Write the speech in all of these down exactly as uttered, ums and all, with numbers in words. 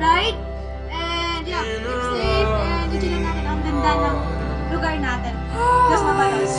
Right? And yeah, keep safe and enjoy lang natin ang ganda ng lugar natin. Los Mabalos.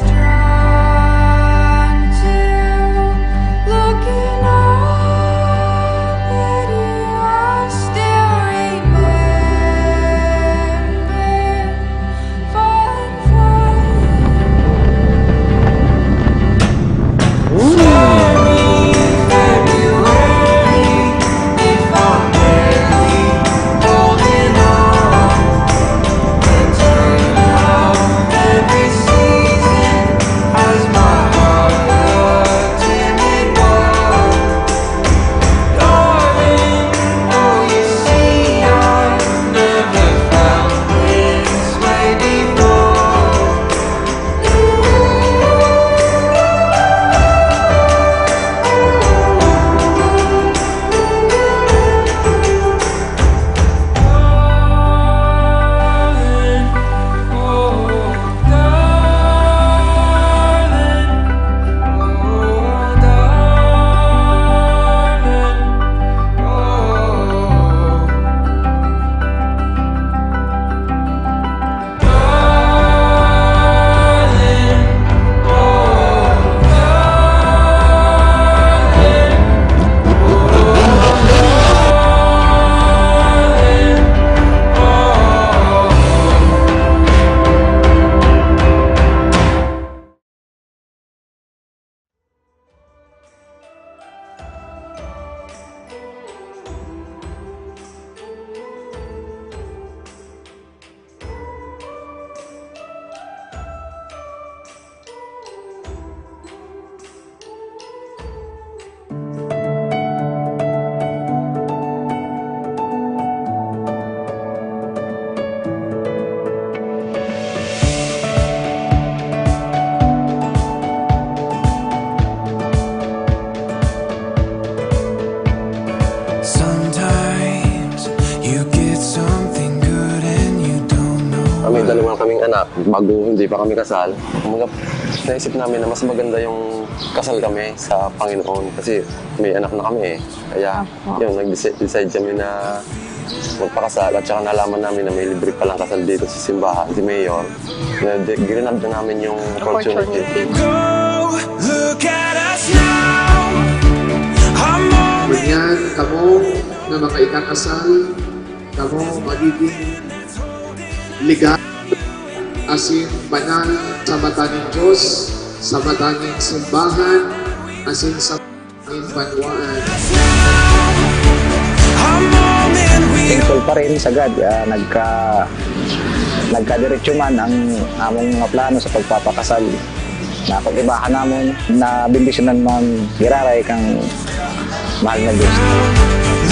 Sometimes you get something good and you don't know. Kami, dalawa kaming anak. Bago hindi pa kami kasal, kumbaga, naisip namin na mas maganda yung kasal kami sa Panginoon kasi may anak na kami eh. Kaya, Opo. yun, nag-decide kami na magpakasal at saka nalaman namin na may libre palang kasal dito sa simbahan, si Mayor. Na di- grinab na namin yung opportunity. Opportunity. Go, look at us now. A moment. Ngunyan, kamo na mga ikakasal, kamo magiging legal, asin banal sa mata nin Diyos, sa mata nin simbahan, asin sa nin banwaan. Thankful pa rin sagad, ah, nagka-, nagkadiretso man ang among mga plano sa pagpapakasal. Nakokibahan namon, nabendisyonan man giraray kan mahal na Diyos.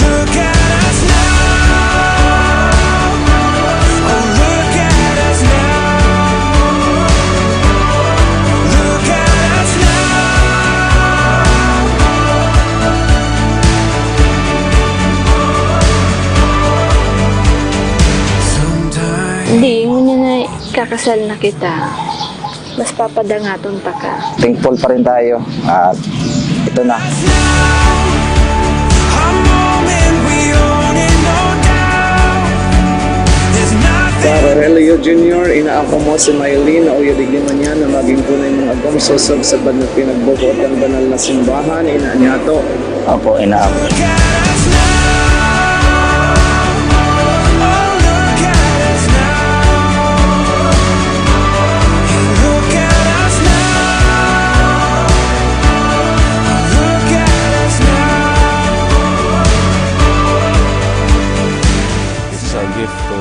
Look at us now. Oh, look at us now. Look at us now. Sometimes. Di, ngunyan na ikakasal na kita. Mas papadangaton ta ka. Thankful pa rin tayo. At ito na. Para Relio Junior, inaako mo si Mylene na uya digdi man niya na magin tunay mong agom sosog sa bad na pinagbubuot kan banal na simbahan, ina niya to. Opo, inaako. It's a gift to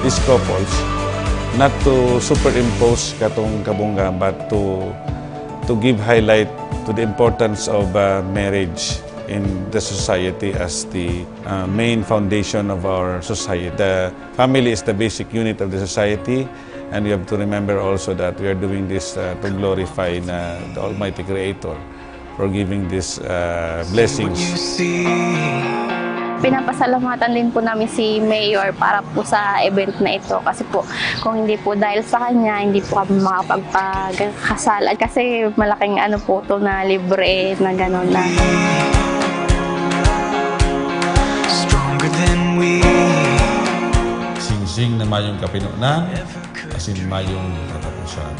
these couples not to superimpose katong kabungga, but to, to give highlight to the importance of, uh, marriage in the society as the, uh, main foundation of our society. The family is the basic unit of the society, and we have to remember also that we are doing this, uh, to glorify na the Almighty Creator for giving these, uh, blessings. Pinapasalamatan din po namin si Mayor para po sa event na ito kasi po kung hindi po dahil sa kanya, hindi po kami makapagpagkasal. At kasi malaking ano po to na libre na gano'n na. Stronger than we Ding na mayong kapinonan, asin mayong kataposan.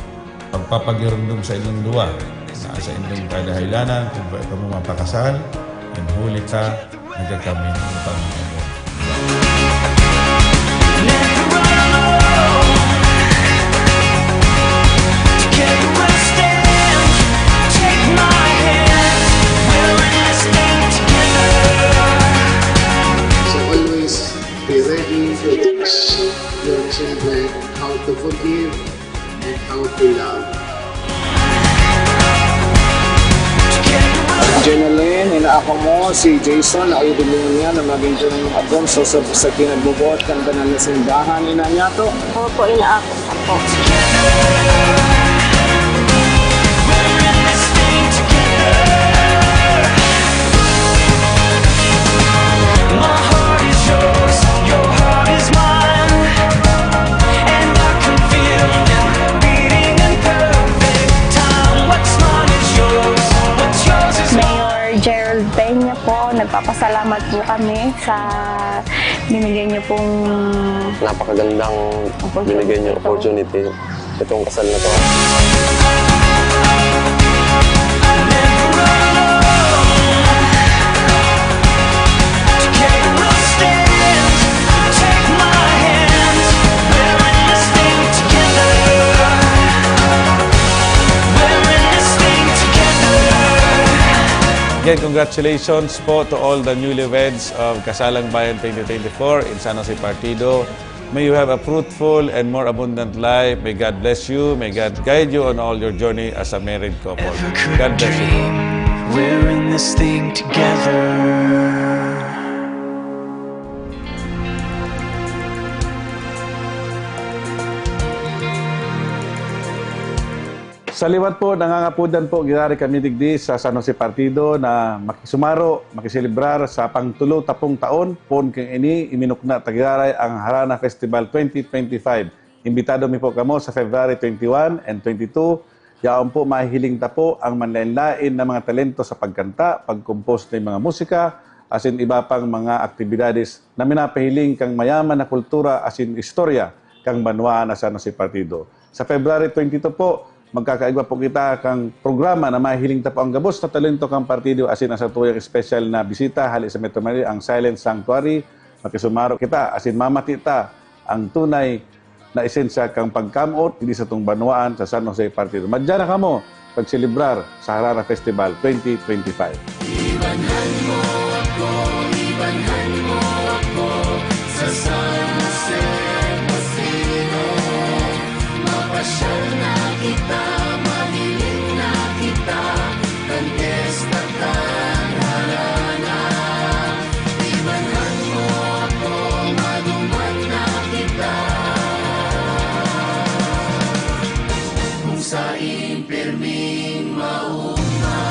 Pagpapagiromdom sa inyong duwa, na sa inyong kadahaylanan, kung ba kamo mapakasal, and huli ka, nagkakami ng Panginoon. So always be ready to teach your children how to forgive and how to love. Jeneline, inaako mo si Jason na idolo niya na magin tunay mong agom sa usab sa kinagbubuhat kan banal na simbahan, ina niya to? Opo, inaako ko po. My heart is yours, your heart is mine. And I can feel it beating in perfect time. What's mine is yours, what's yours is mine. Mayor Gerald Peña po, nagpapasalamat po kami sa binigay niyo pong Napakagandang opportunity binigay niyo po. Opportunity. Itong kasal na to. Again, congratulations po to all the newlyweds of Kasalang Bayan twenty twenty-four in San Jose Partido. May you have a fruitful and more abundant life. May God bless you. May God guide you on all your journey as a married couple. God bless you po. We're in this thing together. Sa liwat po, nangangapodan po, giraray kami digdi sa San Jose Partido na makisumaro, makiselebrar sa pangtulo tapong taon, poon kan ini, iminukna ta giraray ang Harana Festival twenty twenty-five. Imbitado mi po kamo sa February twenty-one and twenty-two. Yaon po, mahihiling ta po ang manlaen-laen na mga talento sa pagkanta, pag-compose nin mga musika, asin iba pang mga aktibidades na minapahiling kan mayaman na kultura asin istorya kan banwaan na San Jose Partido. Sa February twenty-two po, magkakaigwa po kita kan programa na mahihiling ta po ang gabos na talento kan partido asin an satuyang espesyal na bisita hale sa Metro Manila, ang Silent Sanctuary. Makisumaro kita asin mamati ta an tunay na esensiya kan pagkamoot digdi satong banwaan sa San Jose Partido. Madya na kamo pagselebrar sa Harana Festival twenty twenty-five. Ibanhan mo ako, ibanhan mo ako sa San Jose Partido. Mapasyal na kita, mahiling na kita, kan piyesta kan Harana. Ibanhan mo ako, maduman na kita. Kung sain pirming mauma.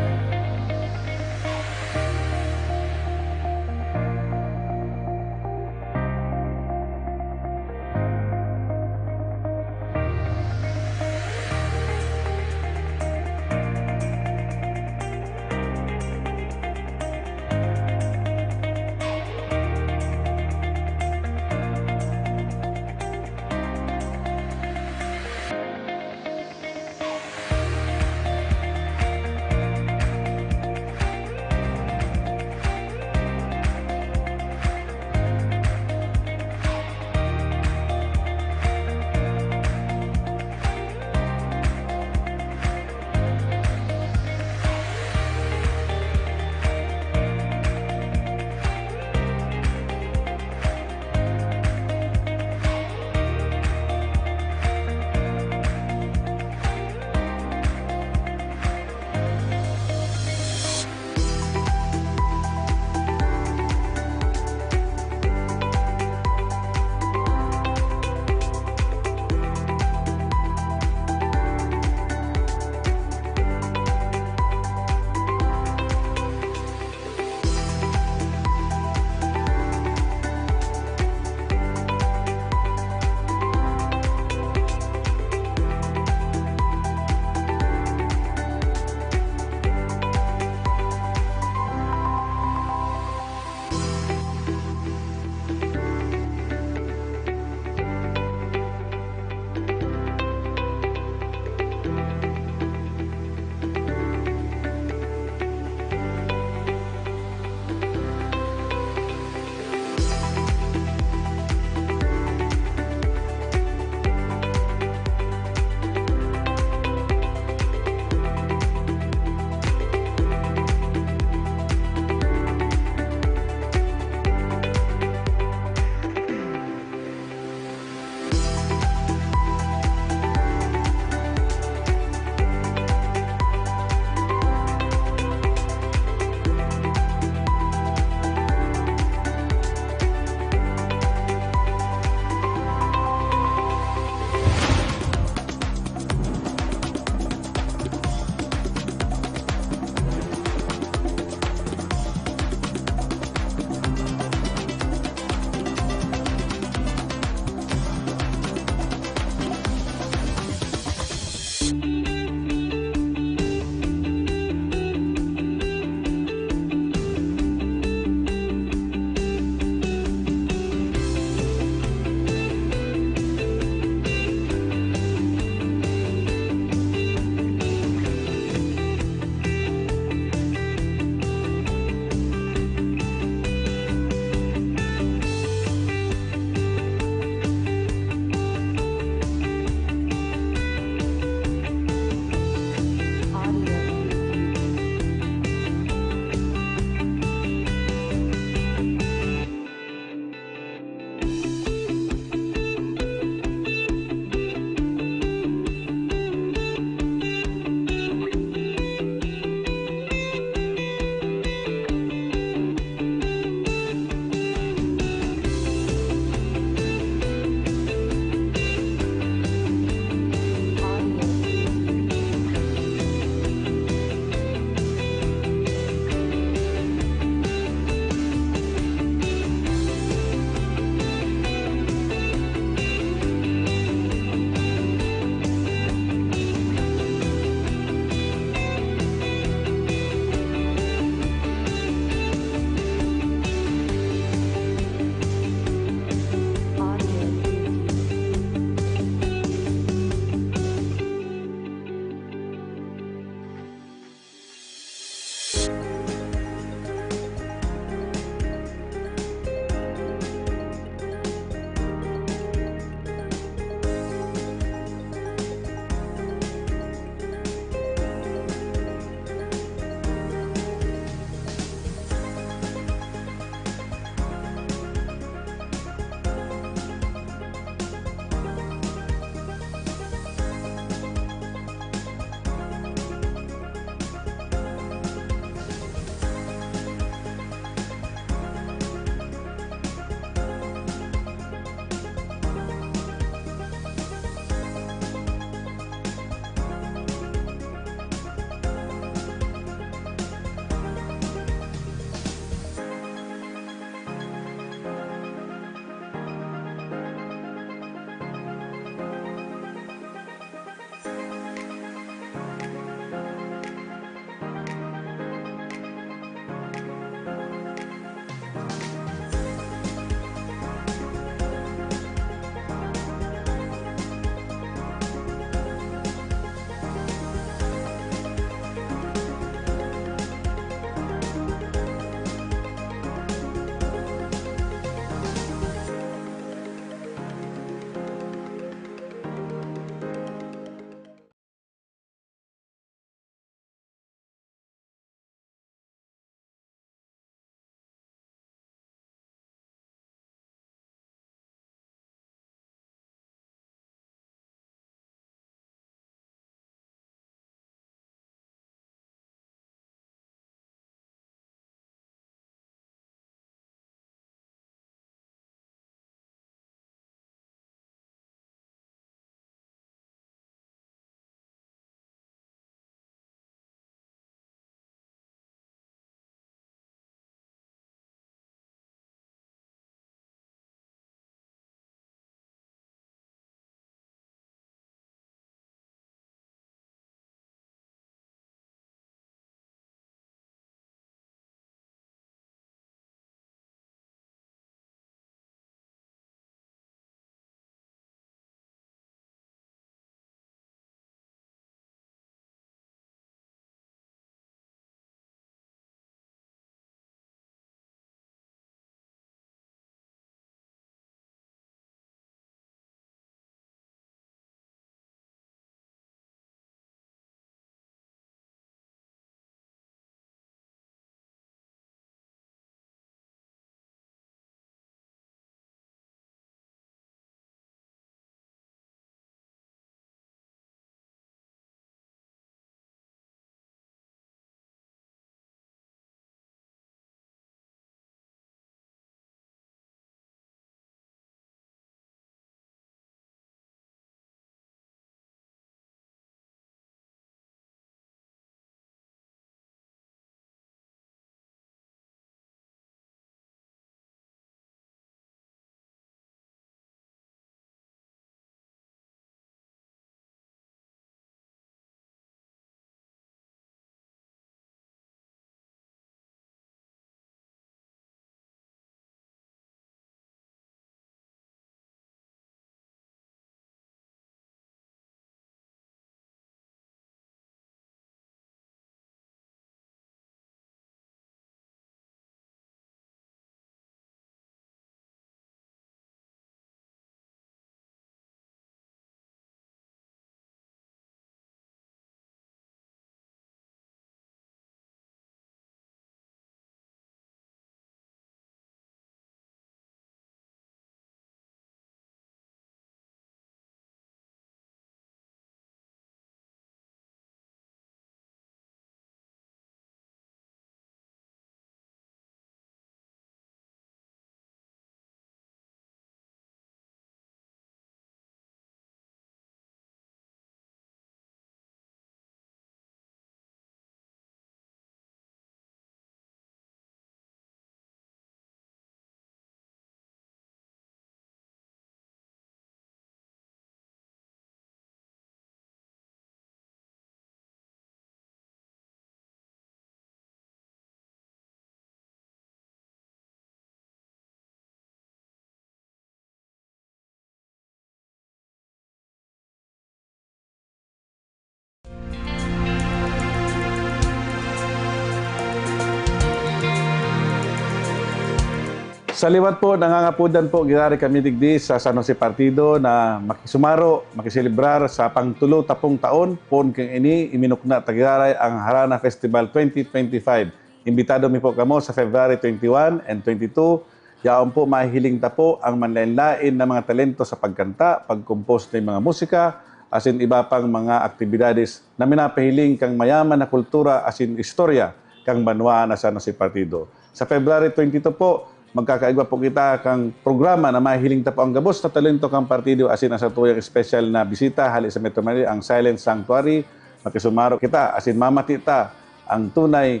Sa liwat po, nangangapodan po giraray kami digdi sa San Jose Partido na makisumaro, makiselebrar sa pangtulo tapong taon. Poon kan ini, iminukna ta giraray ang Harana Festival twenty twenty-five. Imbitado mi po kamo sa February twenty-one and twenty-two. Yaon po, mahihiling ta po ang manlaen-laen na mga talento sa pagkanta, pag-compose nin mga musika, asin iba pang mga aktibidades na minapahiling kan mayaman na kultura asin istorya kan banwaan na San Jose Partido. Sa February twenty-two po, magkakaigwa po kita kan programa na mahihiling ta po ang gabos na talento kan partido asin ang satuyang espesyal na bisita hale sa Metro Manila, ang Silent Sanctuary. Makisumaro kita asin mamati ta ang tunay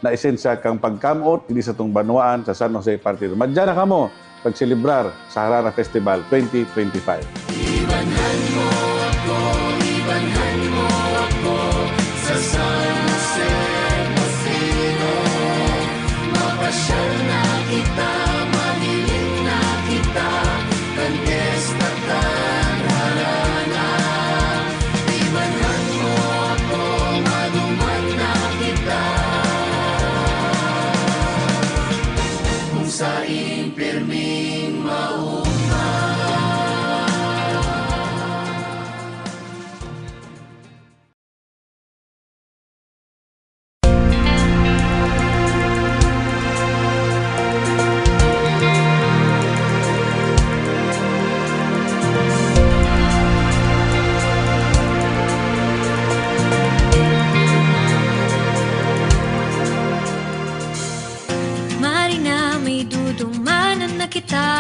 na esensiya kan pagkamoot digdi sa satong banwaan sa San Jose Partido. Madya na kamo pagselebrar sa Harana Festival twenty twenty-five. Ibanhan mo ako, ibanhan mo ako sa San Jose Partido. Mapasyal na kita, mahiling na kita, kan piyesta kan Harana. Ibanhan mo ako, maduman na kita. Kung sain pirming maugma. Maray na may dudumanan na kita,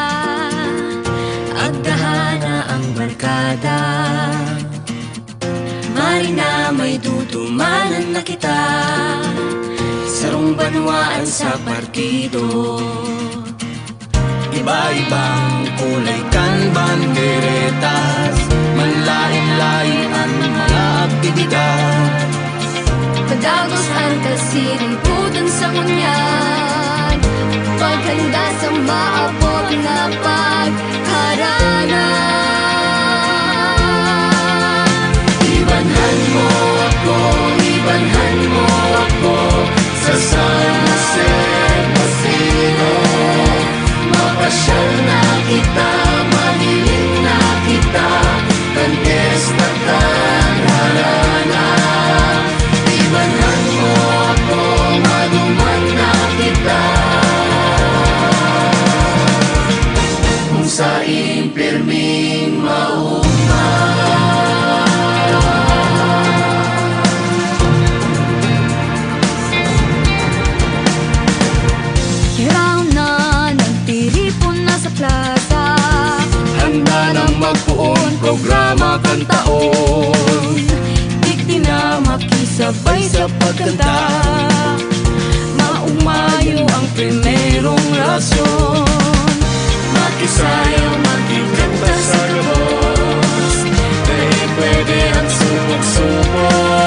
agdahan na ang barkada. Maray na may dudumanan na kita, sarong banwaan sa partido. Iba-ibang kulay kan banderetas, manlaen-laen an mga aktibidad. Padagos an kasiributan sa ngunyan, paghanda sa maabot na pagharana. Ibanhan mo ako, ibanhan mo ako sa San Jose Partido. Mapasyal na kita, mahiling na kita, kan piyesta kan Harana. Ibanhan mo ako, maduman na kita. Kung sain pirming maugma. Kiraon na nagtiripon na sa plaza. Handa nang magpoon programa kan taon. Digdi na makisabay sa pagkanta. Maumayo ang primerong rasyon. Makisayaw, makikanta sa gabos. Dai pwede ang supog-supog.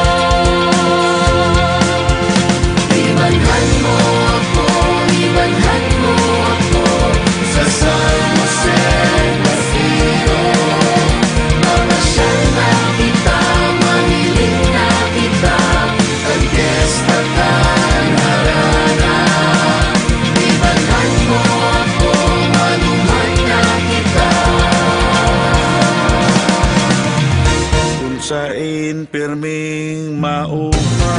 Ibanhan mo ako, ibanhan mo ako sa San Jose Partido. Mapasyal na kita, mahiling na kita, kan piyesta kan Harana. Ibanhan mo ako, maduman na kita. Kung sain pirming maugma.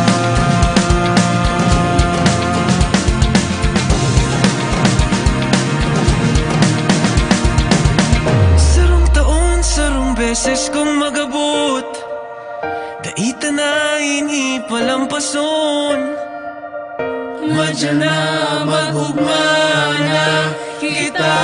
Sarong taon, sarong beses kung mag-abot. Dai ta na ini palampason. Madya na, mag-ugma na kita.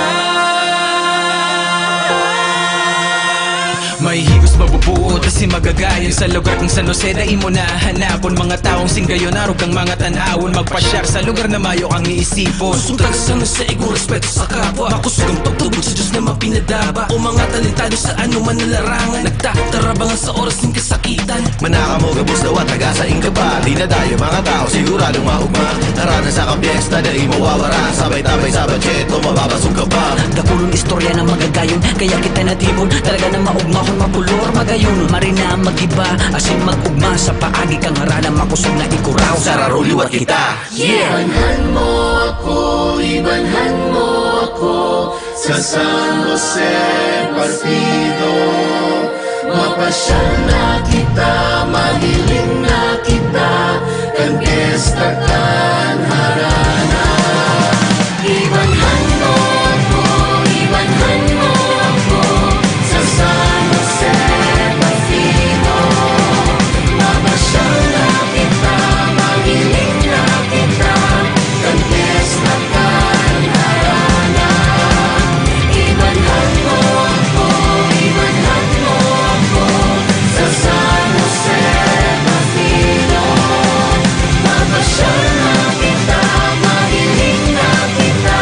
May higos mabubuot asin magagayon sa lugar kang San Jose. Dai mo na hanapon mga tawong singgayon, arog kang mga tanawon. Magpasyar sa lugar na mayo ang iisipon. Kusog taga San Jose, igong respeto sa kapwa. Makusog ang pagtubod sa Diyos na mapinadaba. O mga talentado sa anuman na larangan, nagtatarabangan sa oras nin kasakitan. Manaka mo gabos dawa, taga sain ka ba? Dinadayo mga tao, siguradong maugma. Tara na sa kapyesta, dai mawawara. Sabay-tabay sa budget, o mababasog ka pa. Dakulon istorya na magagayon, kaya kita natipon. Talaga na maugmahon, makulor, magayon. Maray na magiba, asin mag-ugma sa paagi kang harana, makosog na ikuraw. Sararo liwat kita. Yeah! Ibanhan mo ako, ibanhan mo ako. Sa San Jose Partido, mapasyal na kita, mahiling na kita, kan piyesta, kan harana. Ibanhan mo ako, ibanhan mo ako, sa San Jose Partido, mapasyal na kita, mahiling na kita, kan piyesta, kan harana. Ibanhan mo ako, ibanhan mo ako, sa San Jose Partido, mapasyal na kita, mahiling na kita,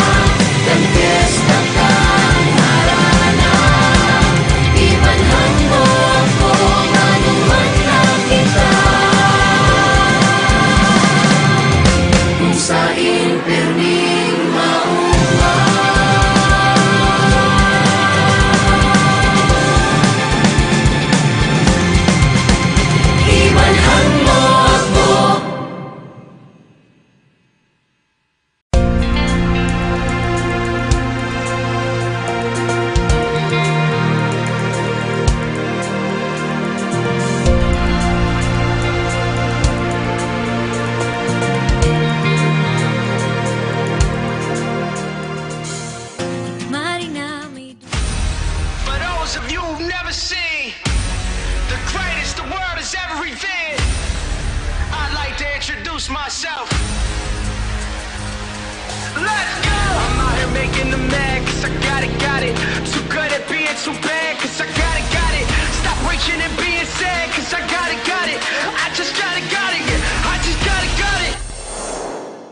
kan piyesta, kan harana. Ibanhan mo ako, manuman na kita, kung sain pirming mauma. Ibanhan mo ako. For those of you who've never seen the greatest the world has ever revered, I'd like to introduce myself. Let's go! I'm out here making the mad, 'cause I got it, got it. Too good at being too bad, 'cause I got it, got it. Stop reaching and being sad, 'cause I got it, got it. I just got it, got it, yeah. I just got it, got it.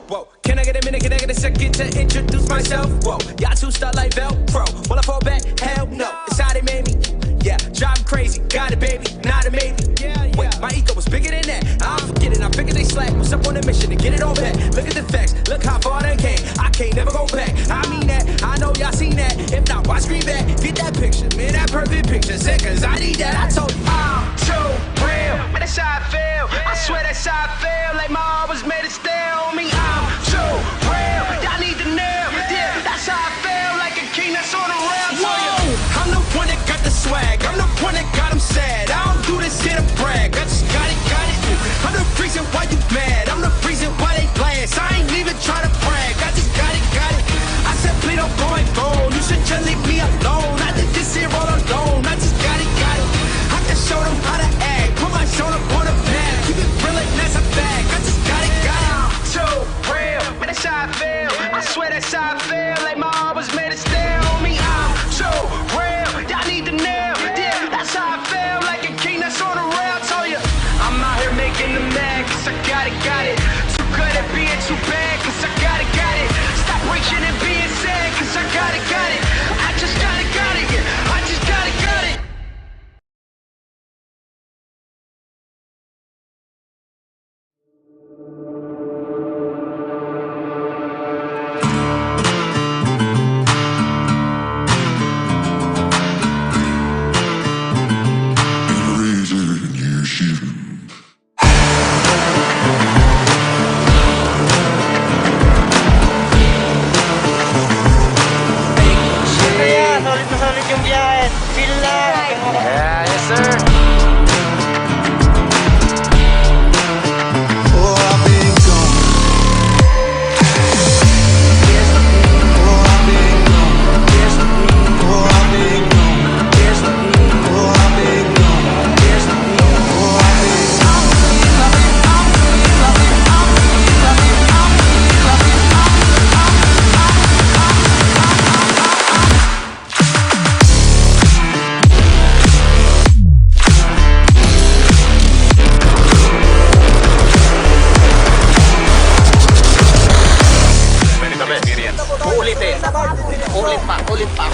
Whoa, can I get a minute? Can I get a second to introduce myself? Whoa, y'all too stuck like Velcro. Will I fall back? Hell no. It's how they made me. Yeah, drive crazy. Got it, baby. Not a maybe. Yeah, yeah. Wait, my ego was bigger than that. I'm forgetting. I figured they slack. Was up on a mission to get it all back. Look at the facts. Look how far they came. I can't never go back. I mean that. I know y'all seen that. If not, why scream back? Get that picture, man. That perfect picture. Said, 'cause I need that. I told you. I'm too real. Man, that's how I feel. I swear that's how I feel. Like my heart was made of steel. Me, I'm too real. Y'all need to know. Yeah, that's how I feel. Like a king that's on a rail. Whoa! I'm the one that got the swag. I'm the one that got 'em sad. I don't do this here to brag. I just got it, got it. I'm the reason why you mad. I'm the reason why they glance. I ain't even tryna brag. I just got it, got it. I simply don't go and go. You should just leave me alone. I did this here all alone. I just got it, got it. I can show them how to act. Put my zone up on the map. Keep it real and that's a fact. I just got it, got it. Too real, man, that's how I feel. I swear that's how I feel. Like my heart was made of steel. Me, I'm too real. Y'all need to know. Yeah, that's how I feel. Like a king that's on a rail. I told ya, I'm out here making the mad, 'cause I got it, got it. Too good at being too bad, 'cause I got it, got it. Stop reaching and being sad, 'cause I got it, got it. I just got it, got it, yeah. I just got it, got it. Siyempre yan, solid na solid yung biyahe. Feel na. Yeah, yes, sir. Experience. Uulitin. Ulit pa, ulit pa.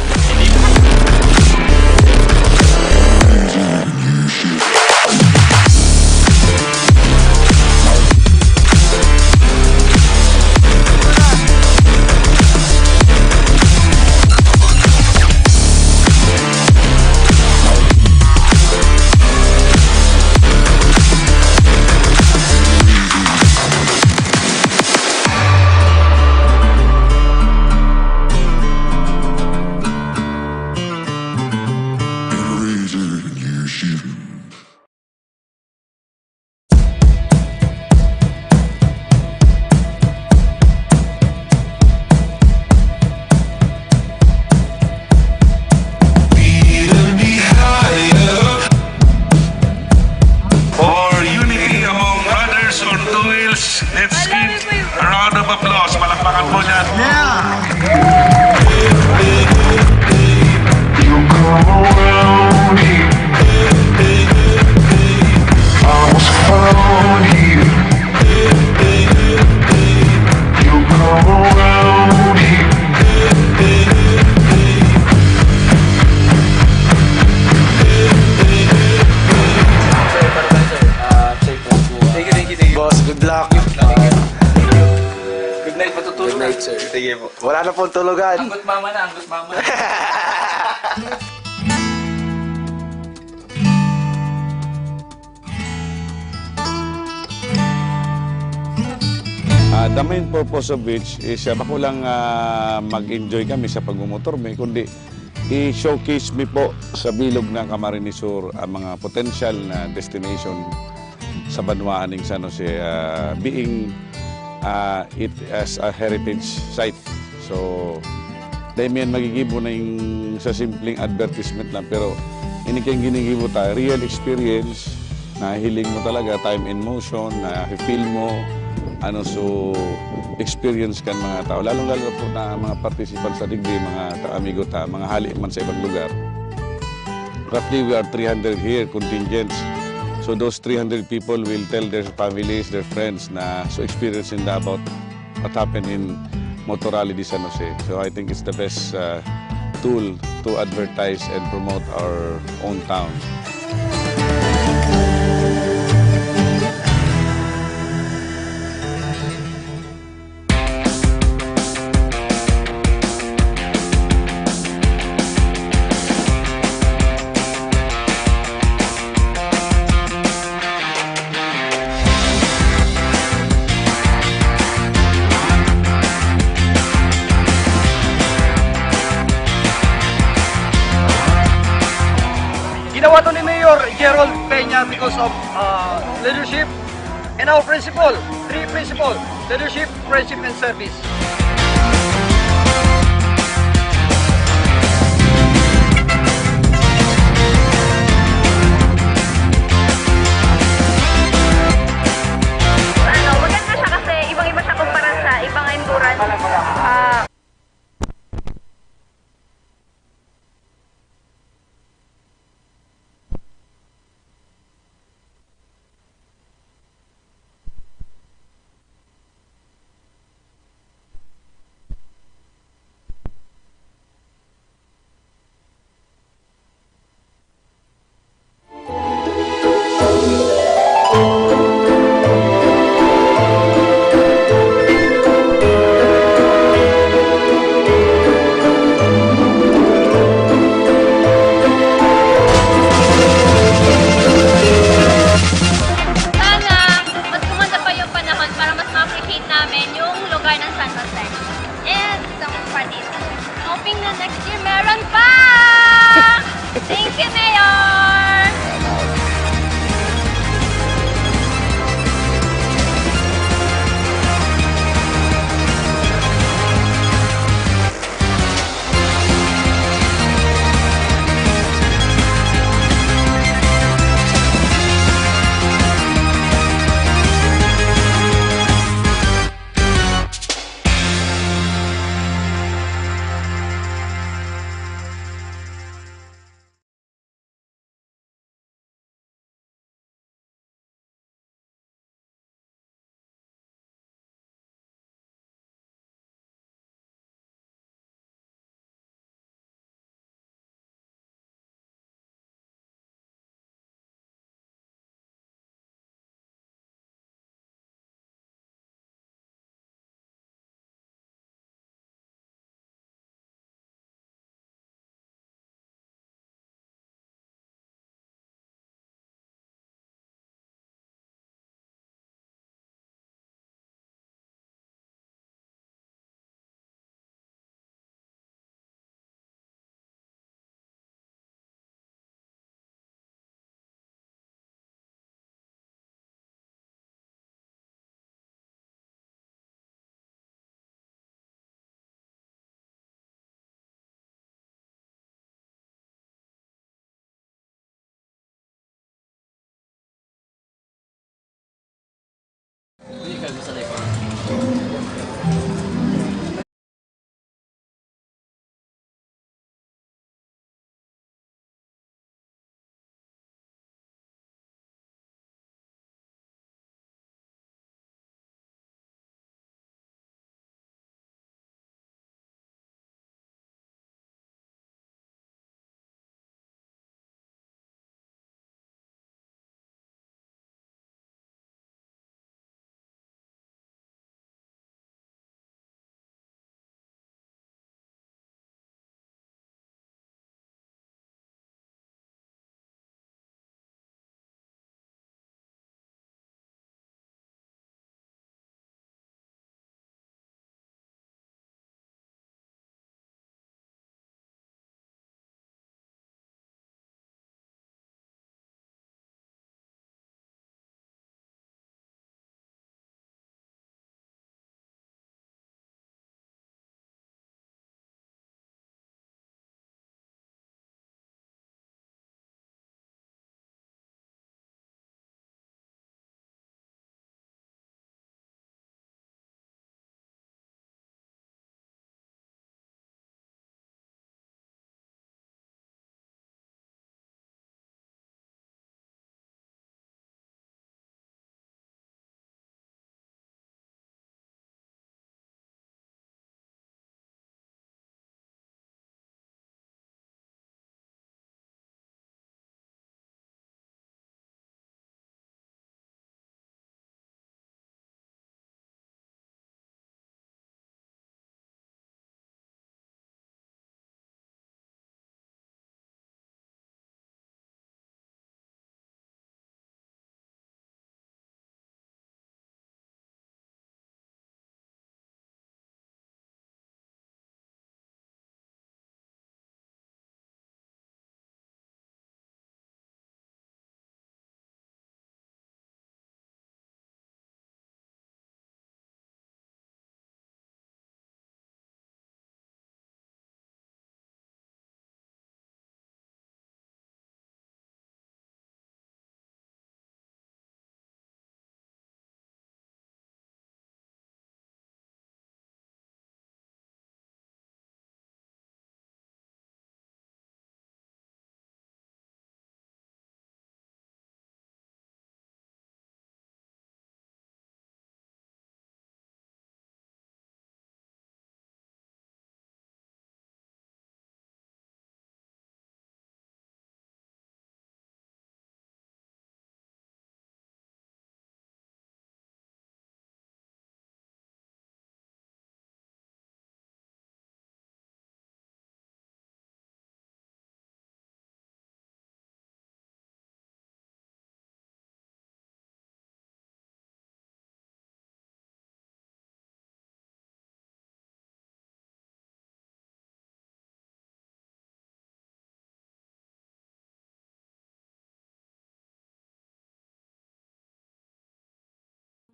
Palakpakan po dyan. Yeah! Sir, para tayo, sir. Ah, safe po. Thank you, thank you, thank you. Boss, good luck. Good night, matutulog Good night, na. Sir. Sige po. Wala na pong tulugan. Anggot mama na, anggot mama na. Ah, the main purpose of which is, ah, bako lang, ah, mag-enjoy kami sa pagmumotor mi, kundi i-showcase mi po sa bilog ng Camarines Sur ang mga potential na destination sa banwaan ning San Jose, ah, being, ah, it as a heritage site. So, dai mi yan magigibo na yung sa simpleng advertisement lang, pero ini kayang ginigibo ta, real experience, nahiling mo talaga, time in motion, na feel mo, ano, so, experience kan mga tao. Lalong-lalo na po na mga participants sa digdi, mga ta-, amigo ta, mga hali man sa ibang lugar. Roughly, we are three hundred here, contingents. So those three hundred people will tell their families, their friends na so experiencing na about what happened in Motor Rally de San Jose. So I think it's the best, uh, tool to advertise and promote our own town. Ginawa to ni Mayor Gerald Peña because of, uh, leadership and our principle, three principle, leadership, friendship, and service. Ano, maganda siya kasi ibang-iba siya kumpara sa ibang endurance. Ah, Sana mas gumanda pa yung panahon para mas ma-appreciate namin yung lugar ng San Jose. And sa Panis. Hoping na next year meron pa! Thank you, Mayor!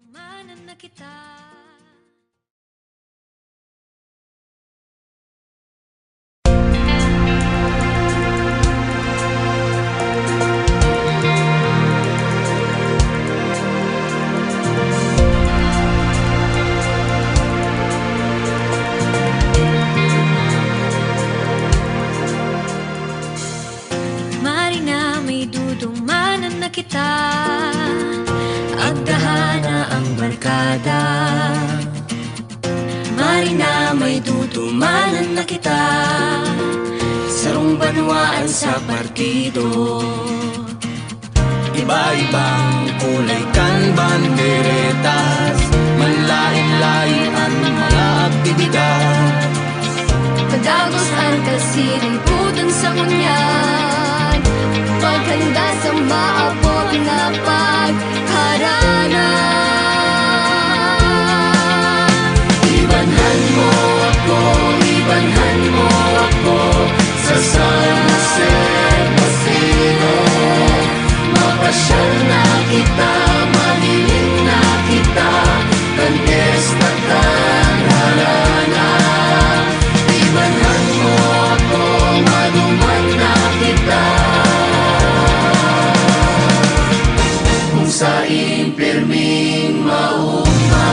Manan na kita. Maray na may dudumanan na kita, agdahan na ang barkada. Maray na may dudumanan na kita, sarong banwaan sa partido. Iba-ibang kulay kan banderetas, manlaen-laen an mga aktibidad. Padagos an kasiributan sa ngunyan, paghanda sa maabot na pagharana. Ibanhan mo ako, ibanhan mo ako sa San Jose Partido. Mapasyal na kita, mahiling na kita, kan piyesta kan harana. Ibanhan mo ako, maduman na kita, kung sain pirming maugma.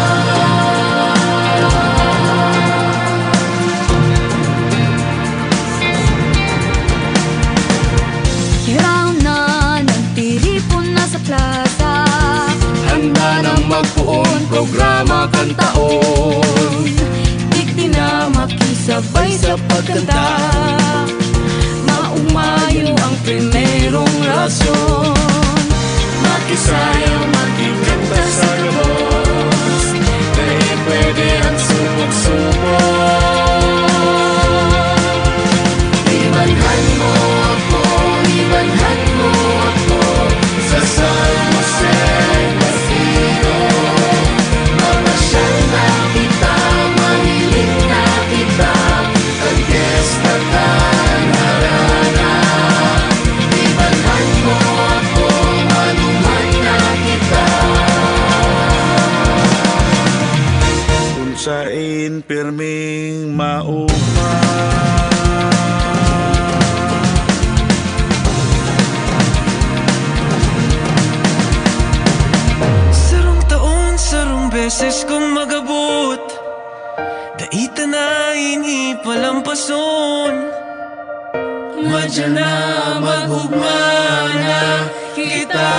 Kiraon na, nagtiripon na sa plaza. Handa nang magpoon, programa kan taon. Digdi na makisabay sa pagkanta. Maugmayon ang primerong rason. Makisayaw, makikanta sa gabos. Dai pwede ang supog-supog. Ibanhan mo ako, ibanhan mo ako sa San Jose Partido. Mapasyal na kita, mahiling na kita, kan piyesta kan harana. Ibanhan mo ako, maduman na kita, kung sain pirming maugma. Sarong taon, sarong beses kun mag-abot, dai ta na ini palampason. Madya na, mag-ugma na kita.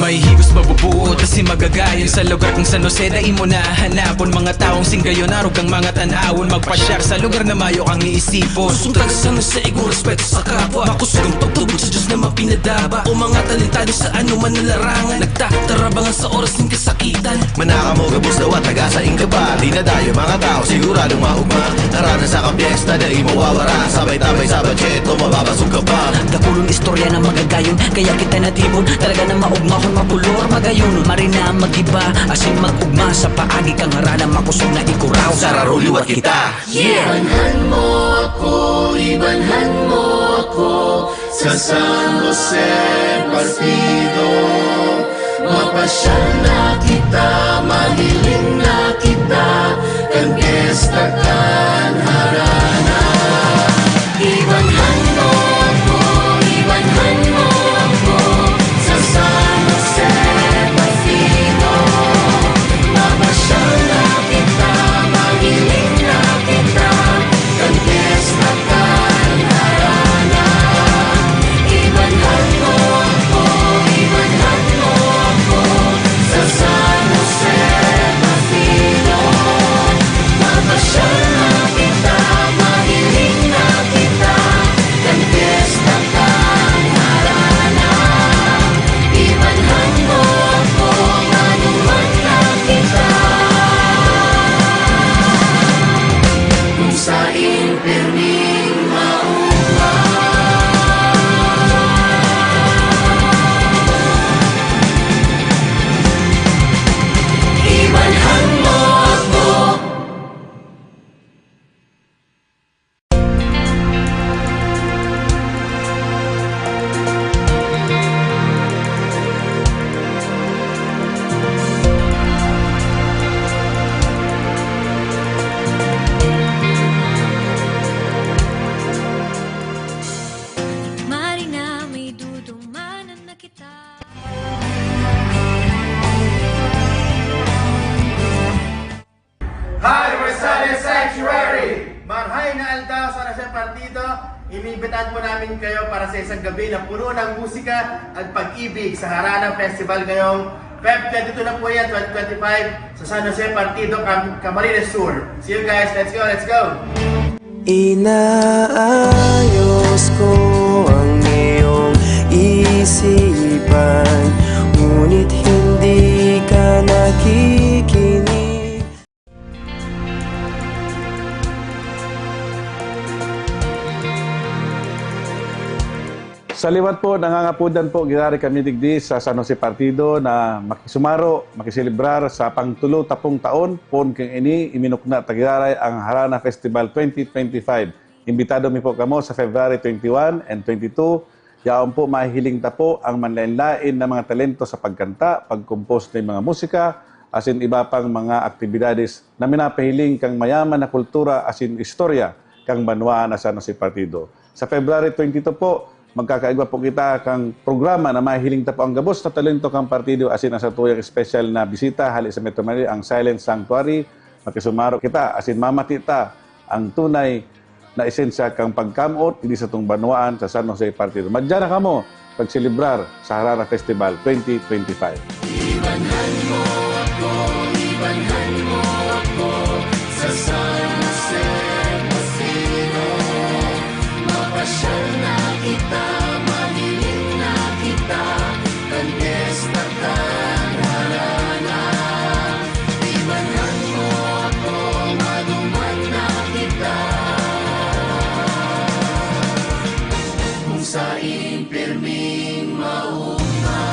May higos mabubuot kasi magagayon sa lugar kung San Jose dai mo na hanapon. Mga taong singgayon, arog ang mga tanawon. Magpasyar sa lugar na mayo kang iisipon. Pusong taga San Jose, igong respeto sa kapwa. Makusog ang pagtubod sa Diyos na mapinadaba. O mga talentado sa anuman na larangan, nagtatarabangan sa oras nin kasakitan. Manaka mo gabos dawa, taga sain ka pa. Dinadayo mga tao, siguradong maugma. Harana sa kapyesta, dai mawawara. Sabay-tabay sa batcheto, mababasog ka pa. Dakulon istorya na magagayon, kaya kita natipon. Talaga na maugmahon, makulor, magayon. Marina, magiba, asin mag-ugma. Sa paagi kang harana, makusog na ikuraw. Sararo liwat kita. Yeah! Ibanhan mo ako, ibanhan mo ako sa San Jose Partido. Mapasyal na kita, mahiling na kita, kan piyesta kan harana. Ibanhan mo ako, ibanhan mo ako sa San Jose Partido. Mapasyal na kita, mahiling na kita, kan piyesta kan harana. Ibanhan mo ako, ibanhan mo ako sa San Jose Iniimbitahan po namin kayo para sa isang gabi na puno ng musika at pag-ibig sa Harana Festival ngayong Feb twenty-two na po yan, twenty twenty-five, sa San Jose Partido, Cam-, Camarines Sur. See you guys. Let's go, let's go! Inaayos ko ang iyong isipan, ngunit hindi ka nakikinig. Sa liwat po, nangangapodan po giraray kami digdi sa San Jose Partido na makisumaro, makiselebrar sa pangtulo tapong taon. Poon kan ini, iminukna ta giraray ang Harana Festival twenty twenty-five. Imbitado mi po kamo sa February twenty-one and twenty-two. Yaon po, mahihiling ta po ang manlaen-laen na mga talento sa pagkanta, pag-compose nin mga musika, asin iba pang mga aktibidades na minapahiling kan mayaman na kultura asin istorya kan banwaan na San Jose Partido. Sa February twenty-two po, magkakaigwa po kita kan programa na mahihiling ta po ang gabos na talento kan partido asin ang satuyang espesyal na bisita hali sa Metro Manila, ang Silent Sanctuary. Makisumaro kita asin mamati ta ang tunay na esensya kan pagkamot digdi satong banwaan sa San Jose Partido. Madya na kamo pagselebrar sa Harana Festival twenty twenty-five. Ibanhan mo ako, ibanhan mo ako sa San Jose Partido. Mapasyal na kita, mahiling na kita, kan piyesta kan Harana. Ibanhan mo ako, maduman na kita, kung sain pirming maugma.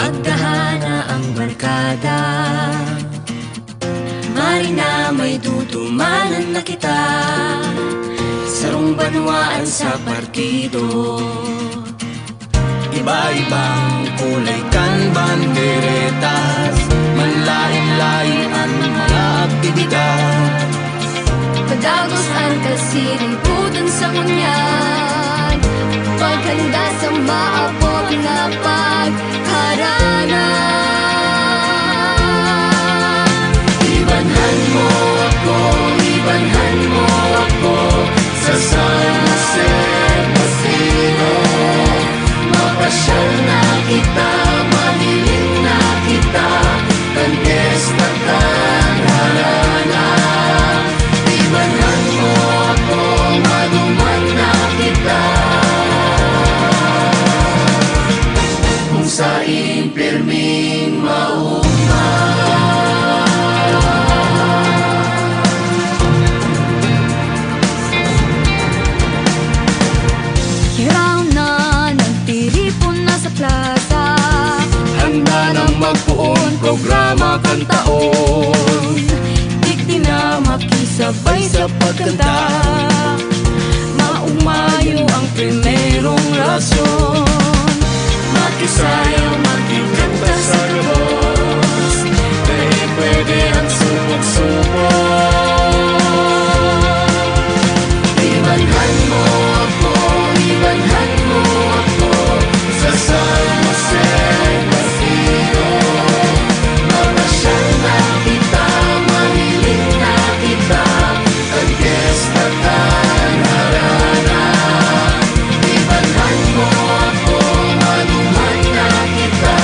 Pagdahana ang barkada, maray na may dudumanan na kita. Sarong banwaan sa partido, iba-ibang kulay kan banderetas, manlaen-laen an mga aktibidad. Padagos an kasiributan sa ngunyan, paghanda sa maabot na pagharana. Ibanhan mo ako, ibanhan mo ako sa San Jose Basido. Mapasyal na kita, mahiling na kita, kan piyesta kan harana. Ibanhan mo ako, maduman na kita. Kung sain pirming maugma. Kiraon na, nagtiripon na sa plaza. Handa nang magpoon, programa kan taon. Digdi na makisabay sa pagkanta. Maugmayo ang primerong rason. Makisayaw, makikanta sa gabos. Dai pwede ang supog-supog. Ibanhan mo ako, ibanhan mo ako sa San Jose Basido. Mapasyal na kita, mahiling na kita, kan piyesta kan harana. Ibanhan mo ako, maduman na kita.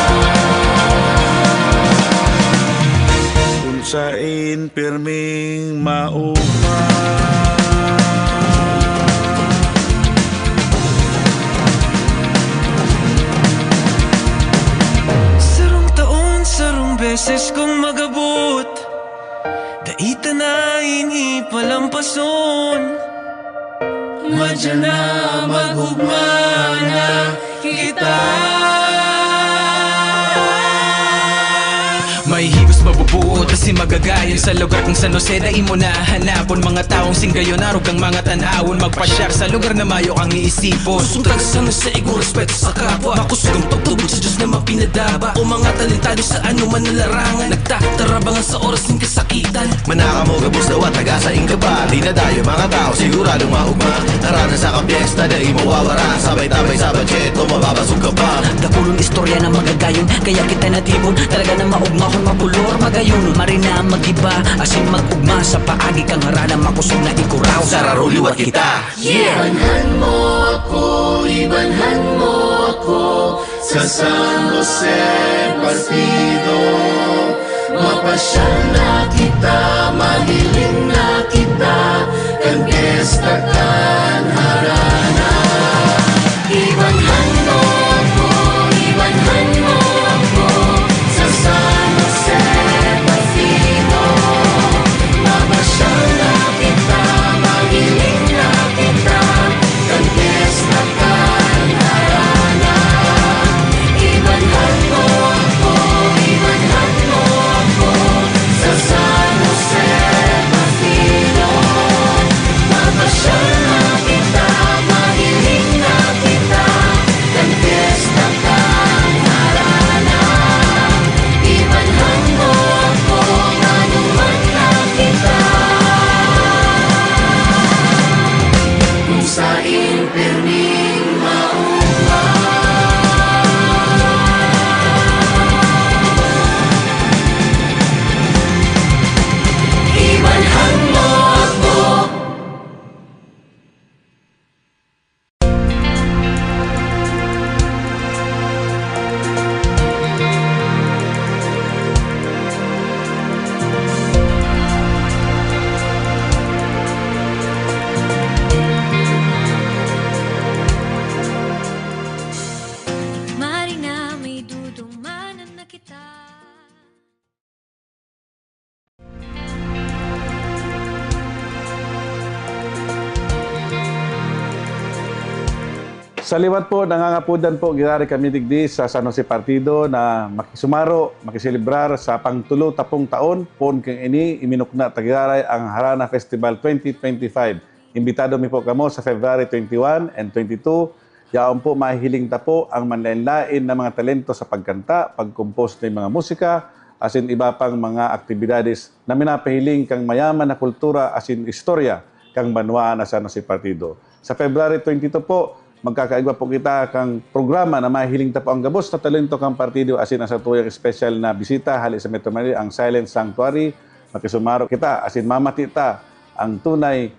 Kung sain pirming maugma. Sarong taon, sarong beses kung mag-abot. Dai ta na ini palampason. Madya na, mag-ugma na kita. May higos mabubuot asin magagayon sa lugar kang San Jose, dai mo na hanapon. Mga tawong singgayon, arog ang mga tanawon. Magpasyar sa lugar na mayo kang iisipon. Pusong taga San Jose, igong respeto sa kapwa. Makusog ang pagtubod sa Diyos na mapinadaba. O mga talentado sa anuman na larangan, nagtatarabangan sa oras nin kasakitan. Manaka mo gabos daw at taga saing ka pa. Dinadayo mga tao, siguradong maugma. Harana sa kapyesta, dai mawawara. Sabay-tabay sa batcheto, mababasog ka pa. Dakulon istorya na magagayon, kaya kita natipon. Talaga na maugmahon, makulor, magayon. Marina, magiba, asin mag-ugma sa paagi kang harana, makusog na ikuraw. Sararo liwat kita. Yeah! Ibanhan mo ako, ibanhan mo ako sa San Jose Partido. Mapasyal na kita, mahiling na kita, kan piyesta kan harana. Ibanhan mo ako, ibanhan mo ako sa San Jose Partido. Mapasyal na kita, mahiling na kita, kan piyesta kan harana. Ibanhan mo ako, ibanhan mo ako sa San Jose Partido. Sa liwat po, nangangapodan po giraray kami digdi sa San Jose Partido na makisumaro, makiselebrar sa pangtulo tapong taon. Poon kan ini, iminukna ta giraray ang Harana Festival twenty twenty-five. Imbitado mi po kamo sa February twenty-one and twenty-two. Yaon po, mahihiling ta po ang manlaen-laen na mga talento sa pagkanta, pag-compose ng mga musika, asin iba pang mga aktibidades na minapahiling kang mayaman na kultura asin istorya kan banwaan na San Jose Partido. Sa February twenty-two po, magkakaigwa po kita kan programa na mahihiling ta po ang gabos na talento kan partido asin ang satuyang espesyal na bisita hali sa Metro Manila, ang Silent Sanctuary. Makisumaro kita asin mamati ta ang tunay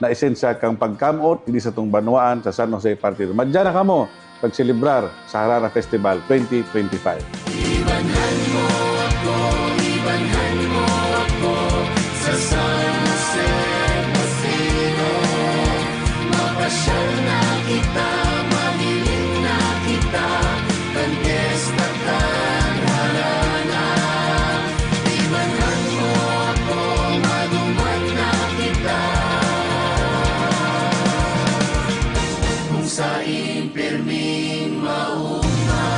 na esensya kan pagkamoot digdi satong banwaan sa San Jose Partido. Madya na kamo pagselebrar sa Harana Festival twenty twenty-five. Ibanhan mo ako, ibanhan mo ako sa San Jose Basido. Mapasyal na kita, mahiling na kita, kan piyesta kan Harana. Ibanhan mo ako, maduman na kita, kung sain pirming mauma.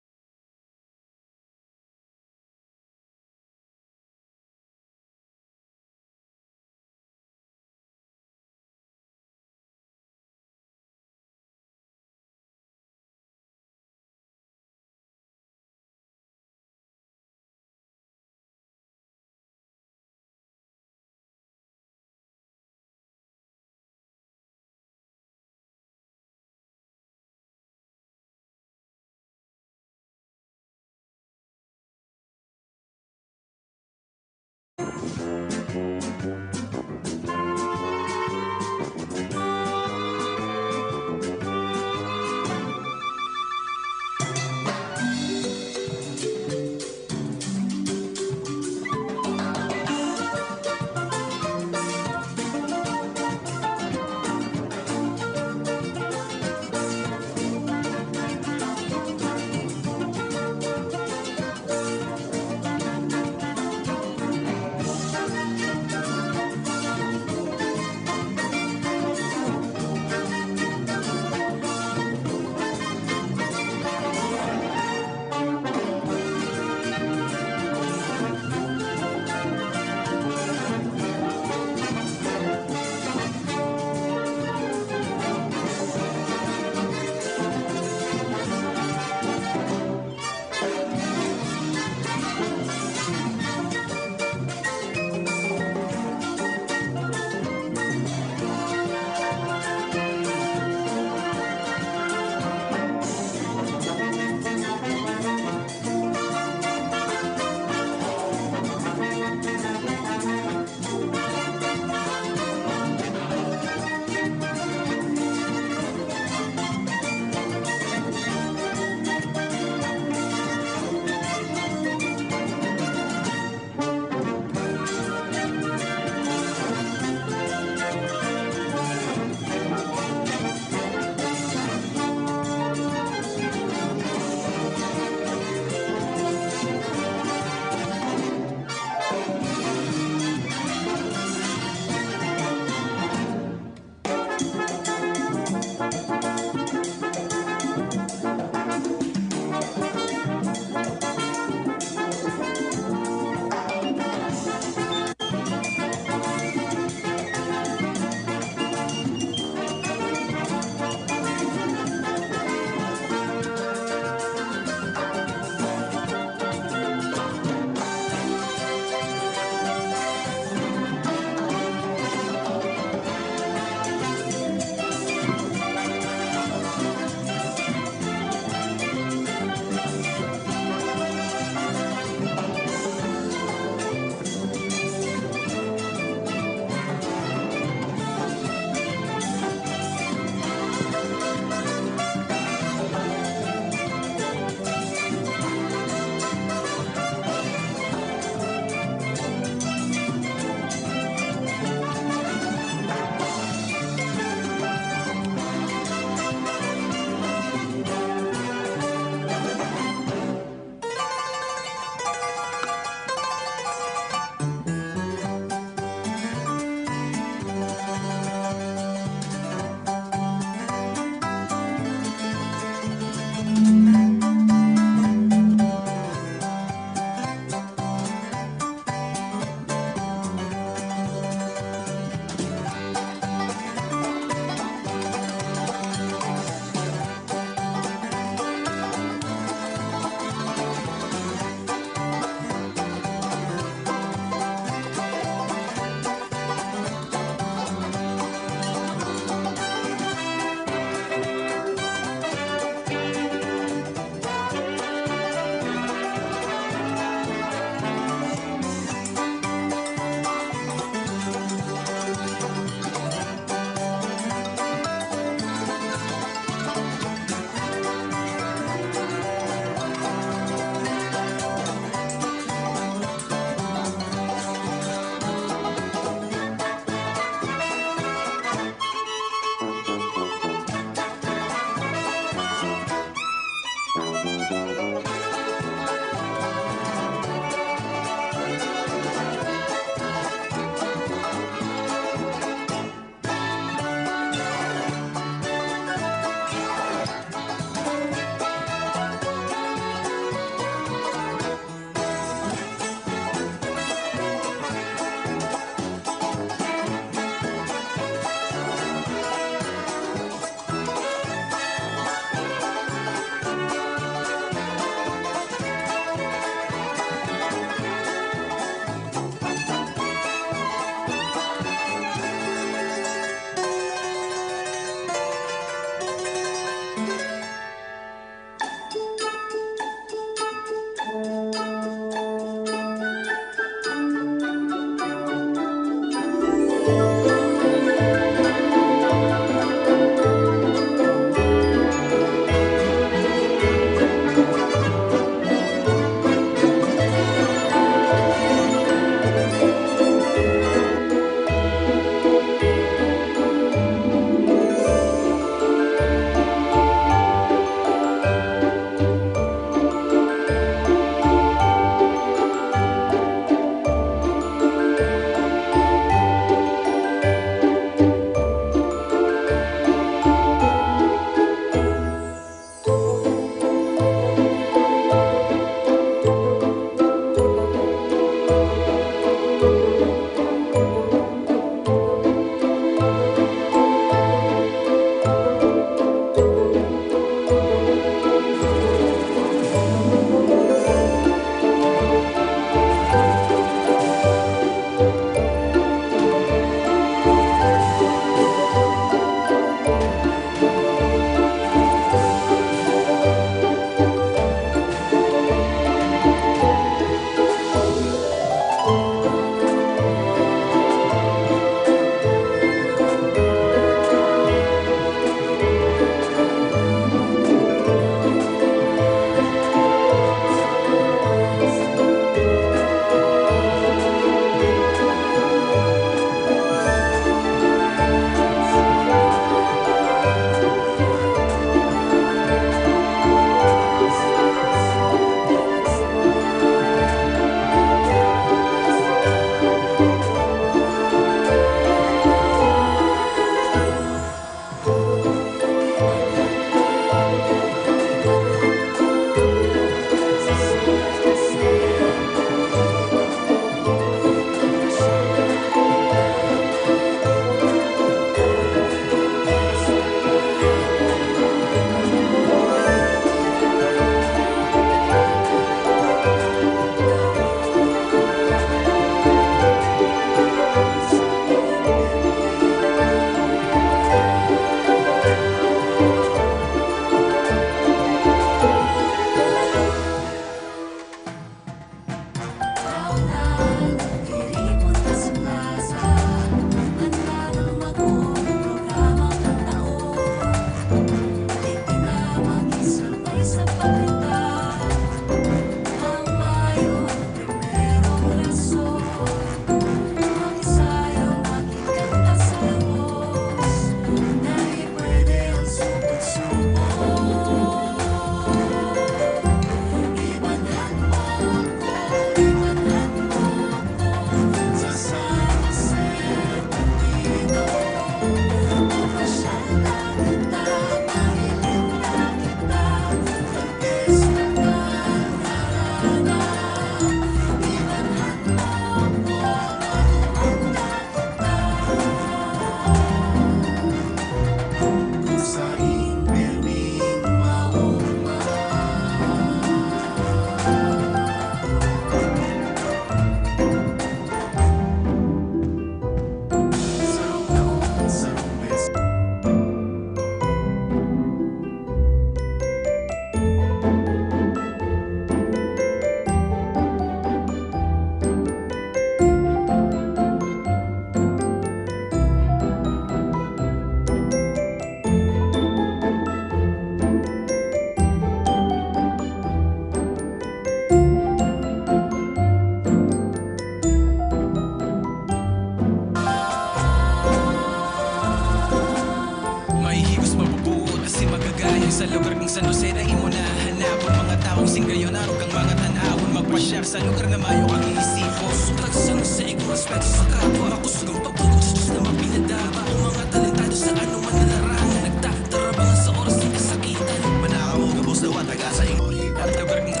Lugar kang San Jose na imo nahanapon, mga tawong singgayon, arog kang mga tanawon, magpasyar sa lugar na mayo kang iisipon. Sutag sa, sa igong respeto sa kapwa, makusog ang pagtubod sa Diyos na mapinadama. Ang mga talentado sa anuman na larangan, nagtatarabang sa oras ng kasakitan. Manakaw, gabos, dawa, taga sa imo. At lugar kang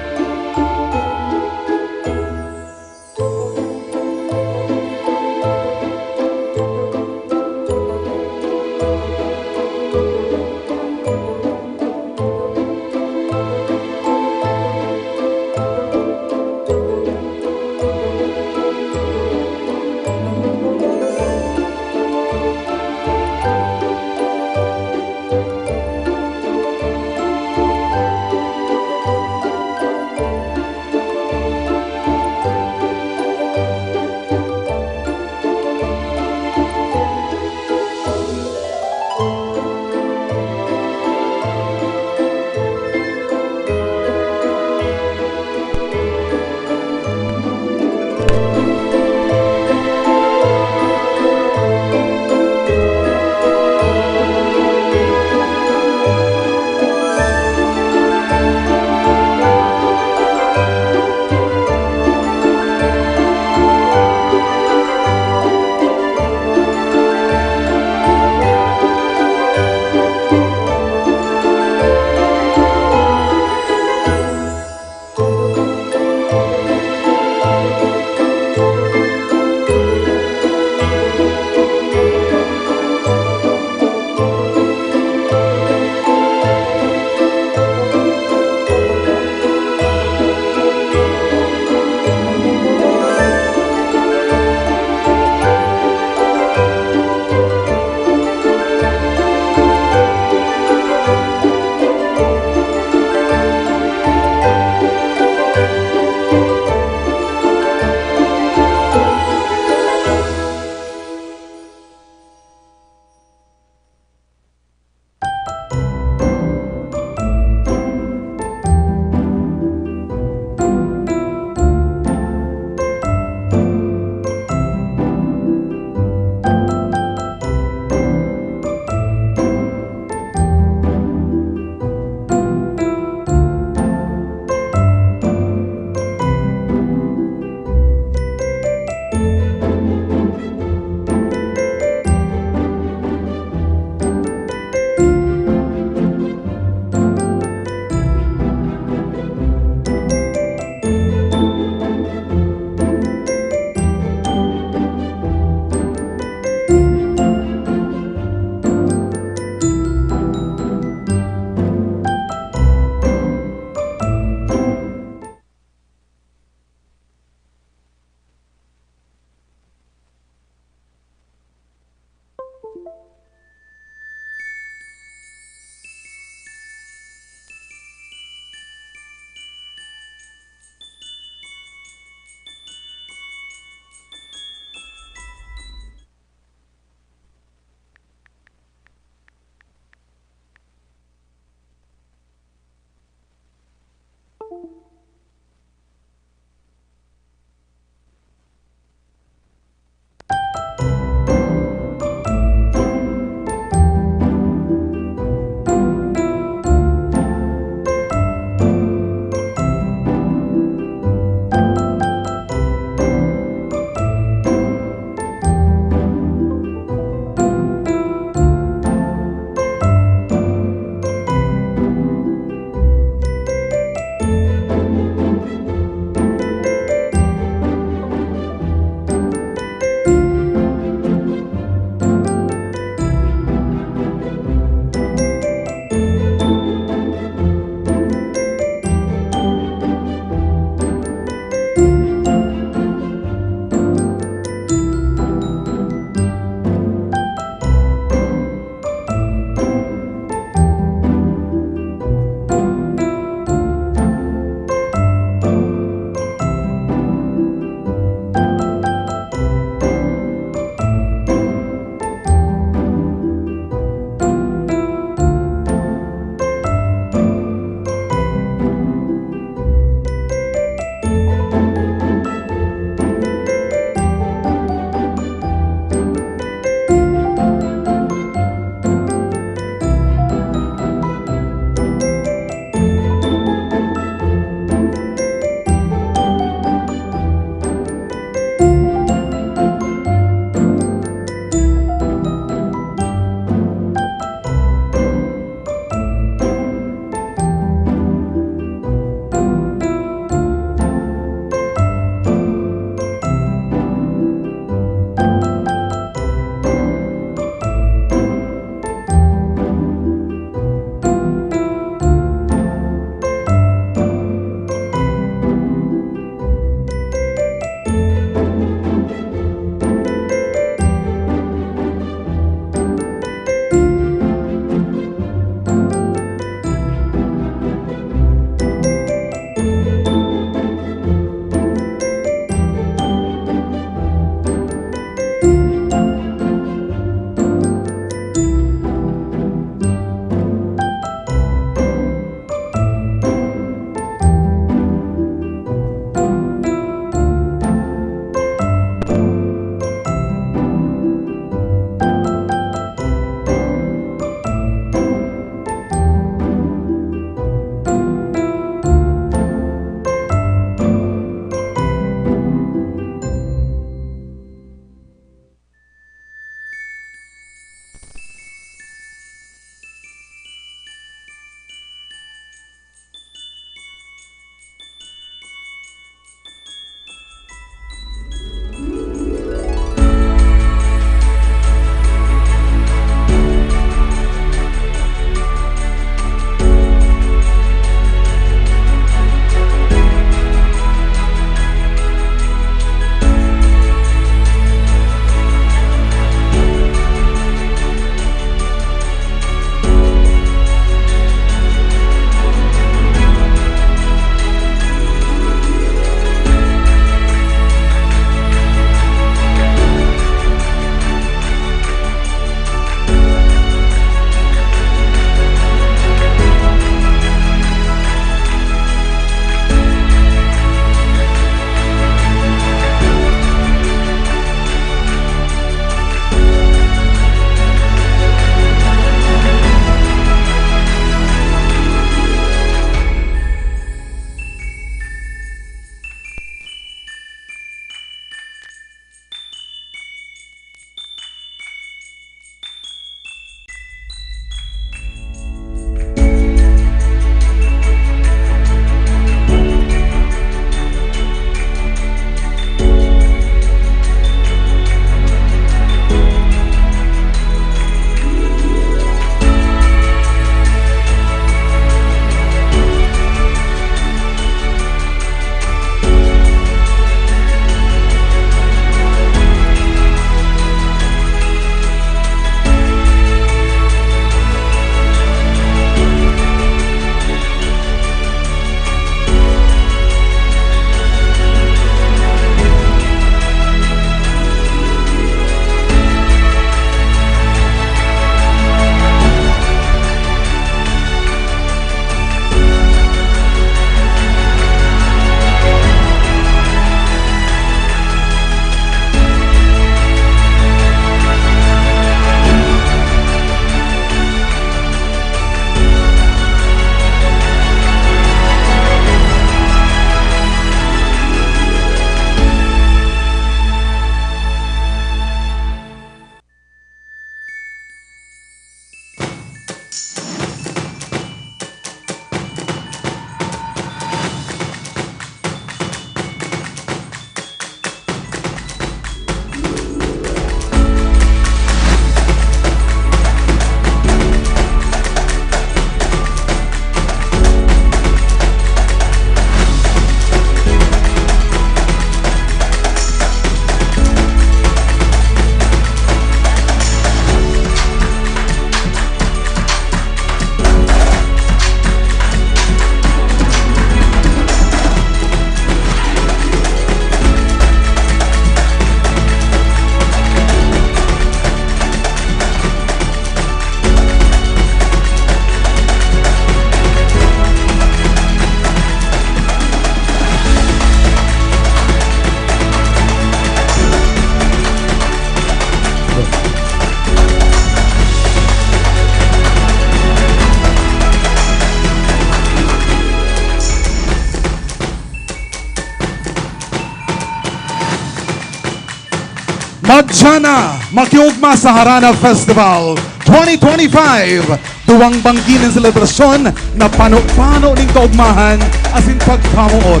Madyana, makiugma sa Harana Festival twenty twenty-five. Duwang banggi nin selebrasyon na pano-pano nin kaugmahan asin pagpamoot.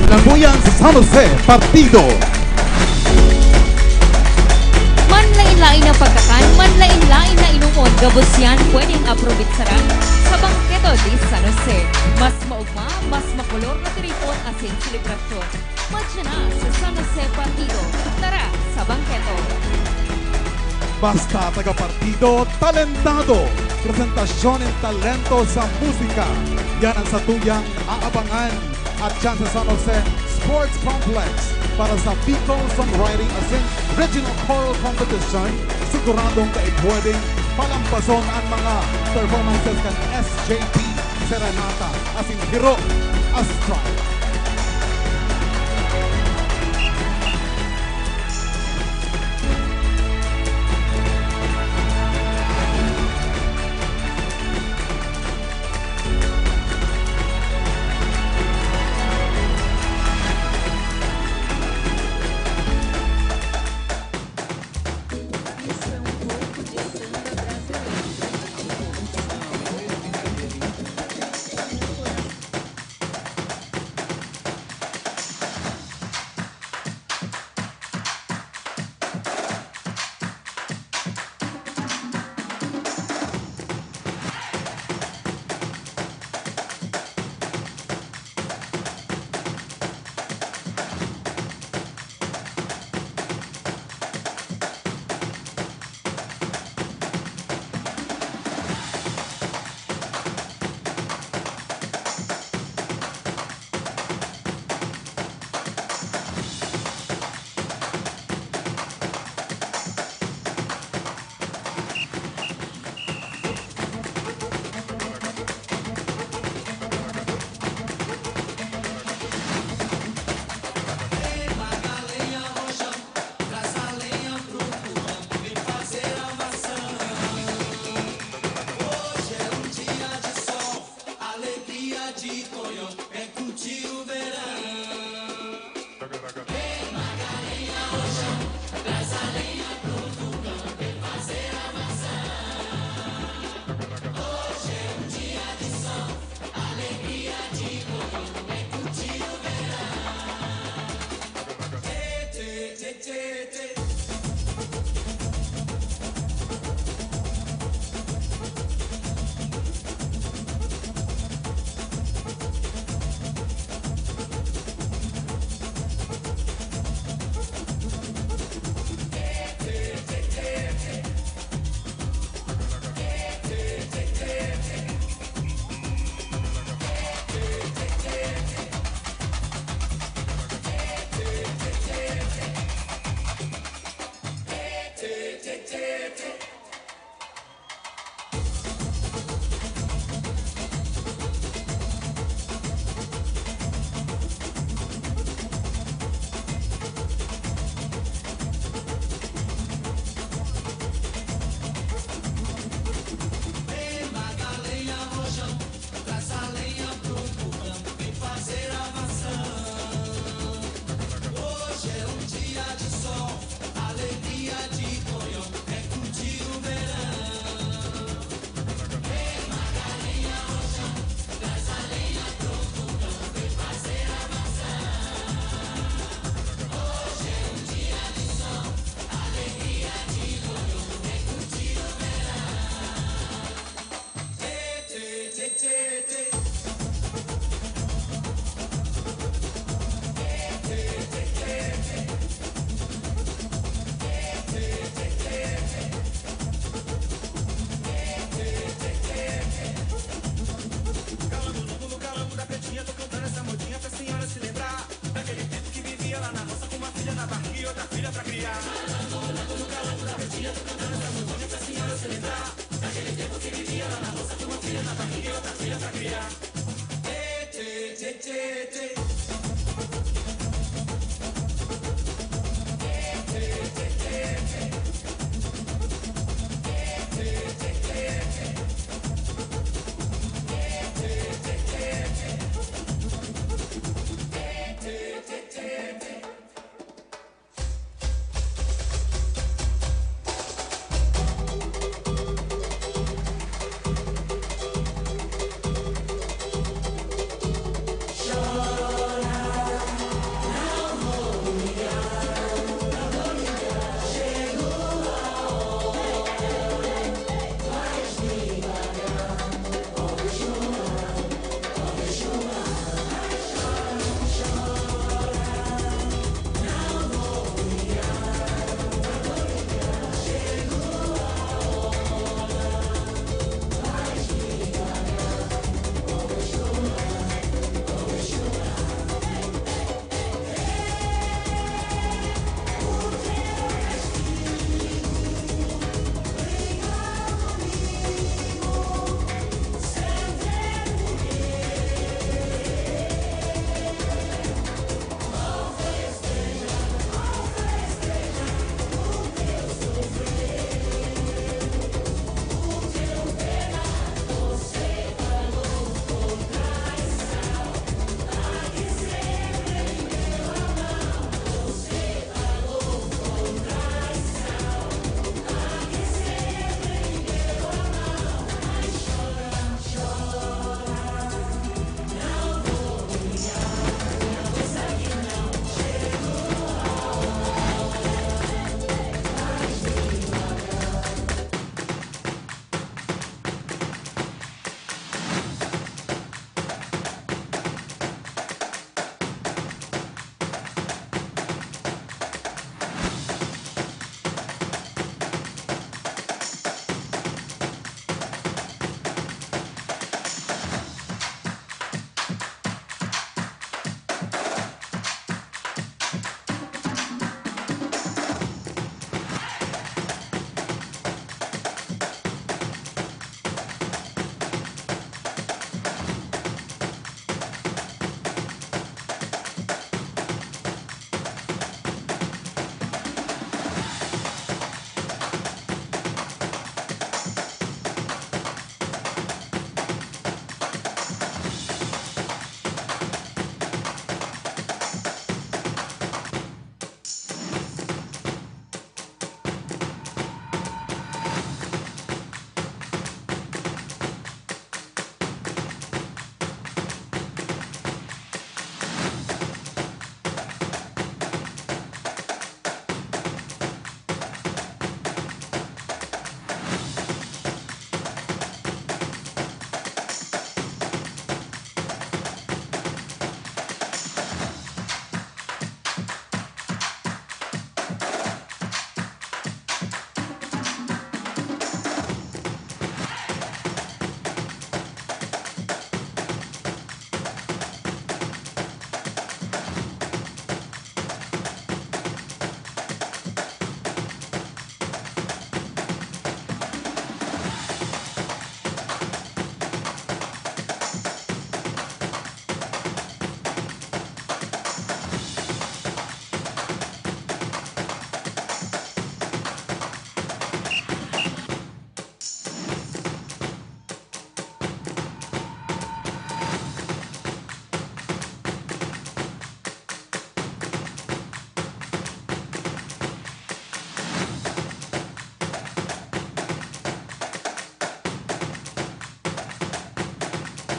Lambuyan sa San Jose, Partido. Manlain-lain na pagkakan, manlain-lain na inomon, gabos yan pwedeng aprobitsaran sa Banketo de San Jose. Mas maugma, mas makolor na tiripon asin selebrasyon. Madyana sa San Jose Partido. Tara sa Banketo! Basta taga-partido, talentado. Presentasyon ng talento sa musika. Yan ang satuyang aabangan. At dyan sa San Jose Sports Complex para sa Bicol Songwriting asin Regional Choral Competition, siguradong dai pwedeng palampason ang mga performances kan S J P, Serenata asin Hero Astral.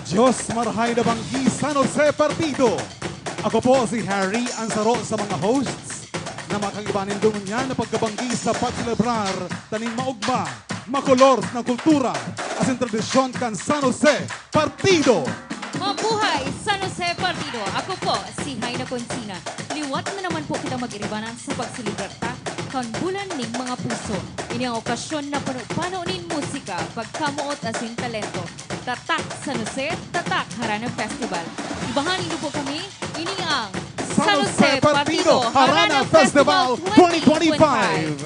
Dios marahay na banggi, San Jose Partido. Ako po si Harry, an saro sa mga hosts na makagiba nindo ngunyan na pagkabanggi sa pagselebrar ta nin maugma, makolor na kultura asin tradisyon kan San Jose Partido. Mabuhay, San Jose Partido! Ako po, si Haina Consina. Liwat na naman po kita mag-iribanan sa pagselebrar ta kan bulan ning mga puso. Ini ang okasyon na pano-pano nin musika, pagkamoot asin talento. Tatak San Jose, tatak Harana Festival. Ibahan nindo po kami, ini ang San Jose Partido Harana Festival twenty twenty-five.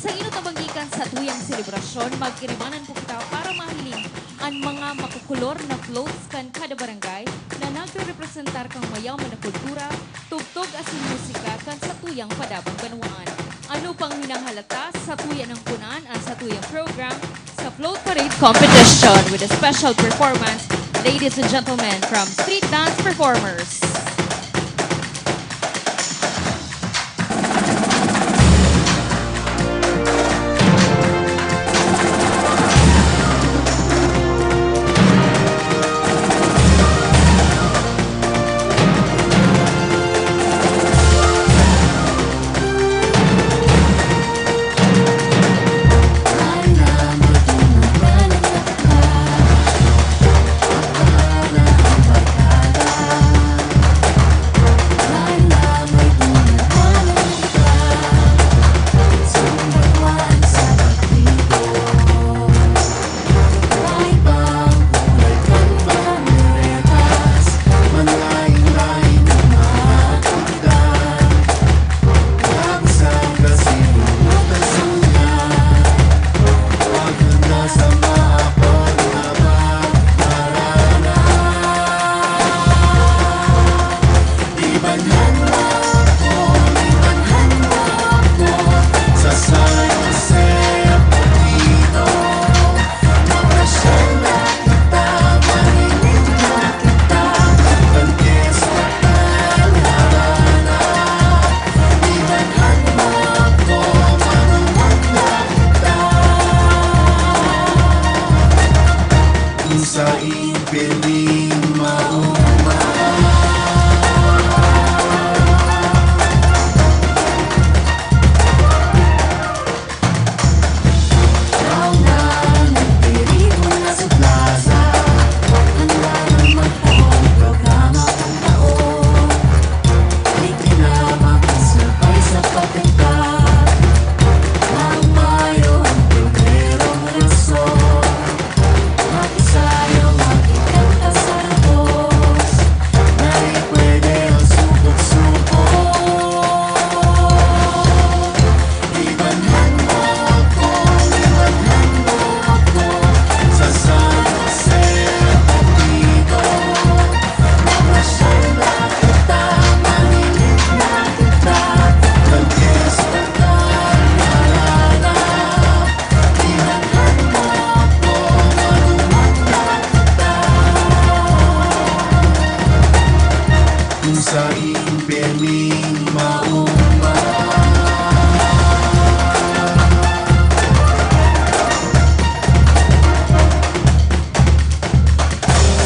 Sa inot na banggi kan satuyang selebrasyon, mag-iribanan po kita para mahiling an mga makukulor na floats kan kada barangay na nagrerepresentar kan mayaman na kultura, tugtog asin musika kan satuyang padabang banwaan. Ano pang hinahalata, satuya nang kunan an satuyang program sa Float Parade Competition with a special performance, ladies and gentlemen, from Street Dance Performers. Sa impiling mauma. Sa impiling mauma.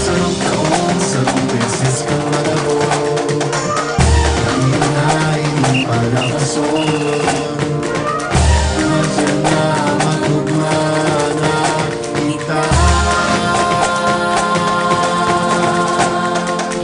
Sarong taon, sarong beses kang matabo. Dahil na ining palakason, nandiyan na, magugma na kita.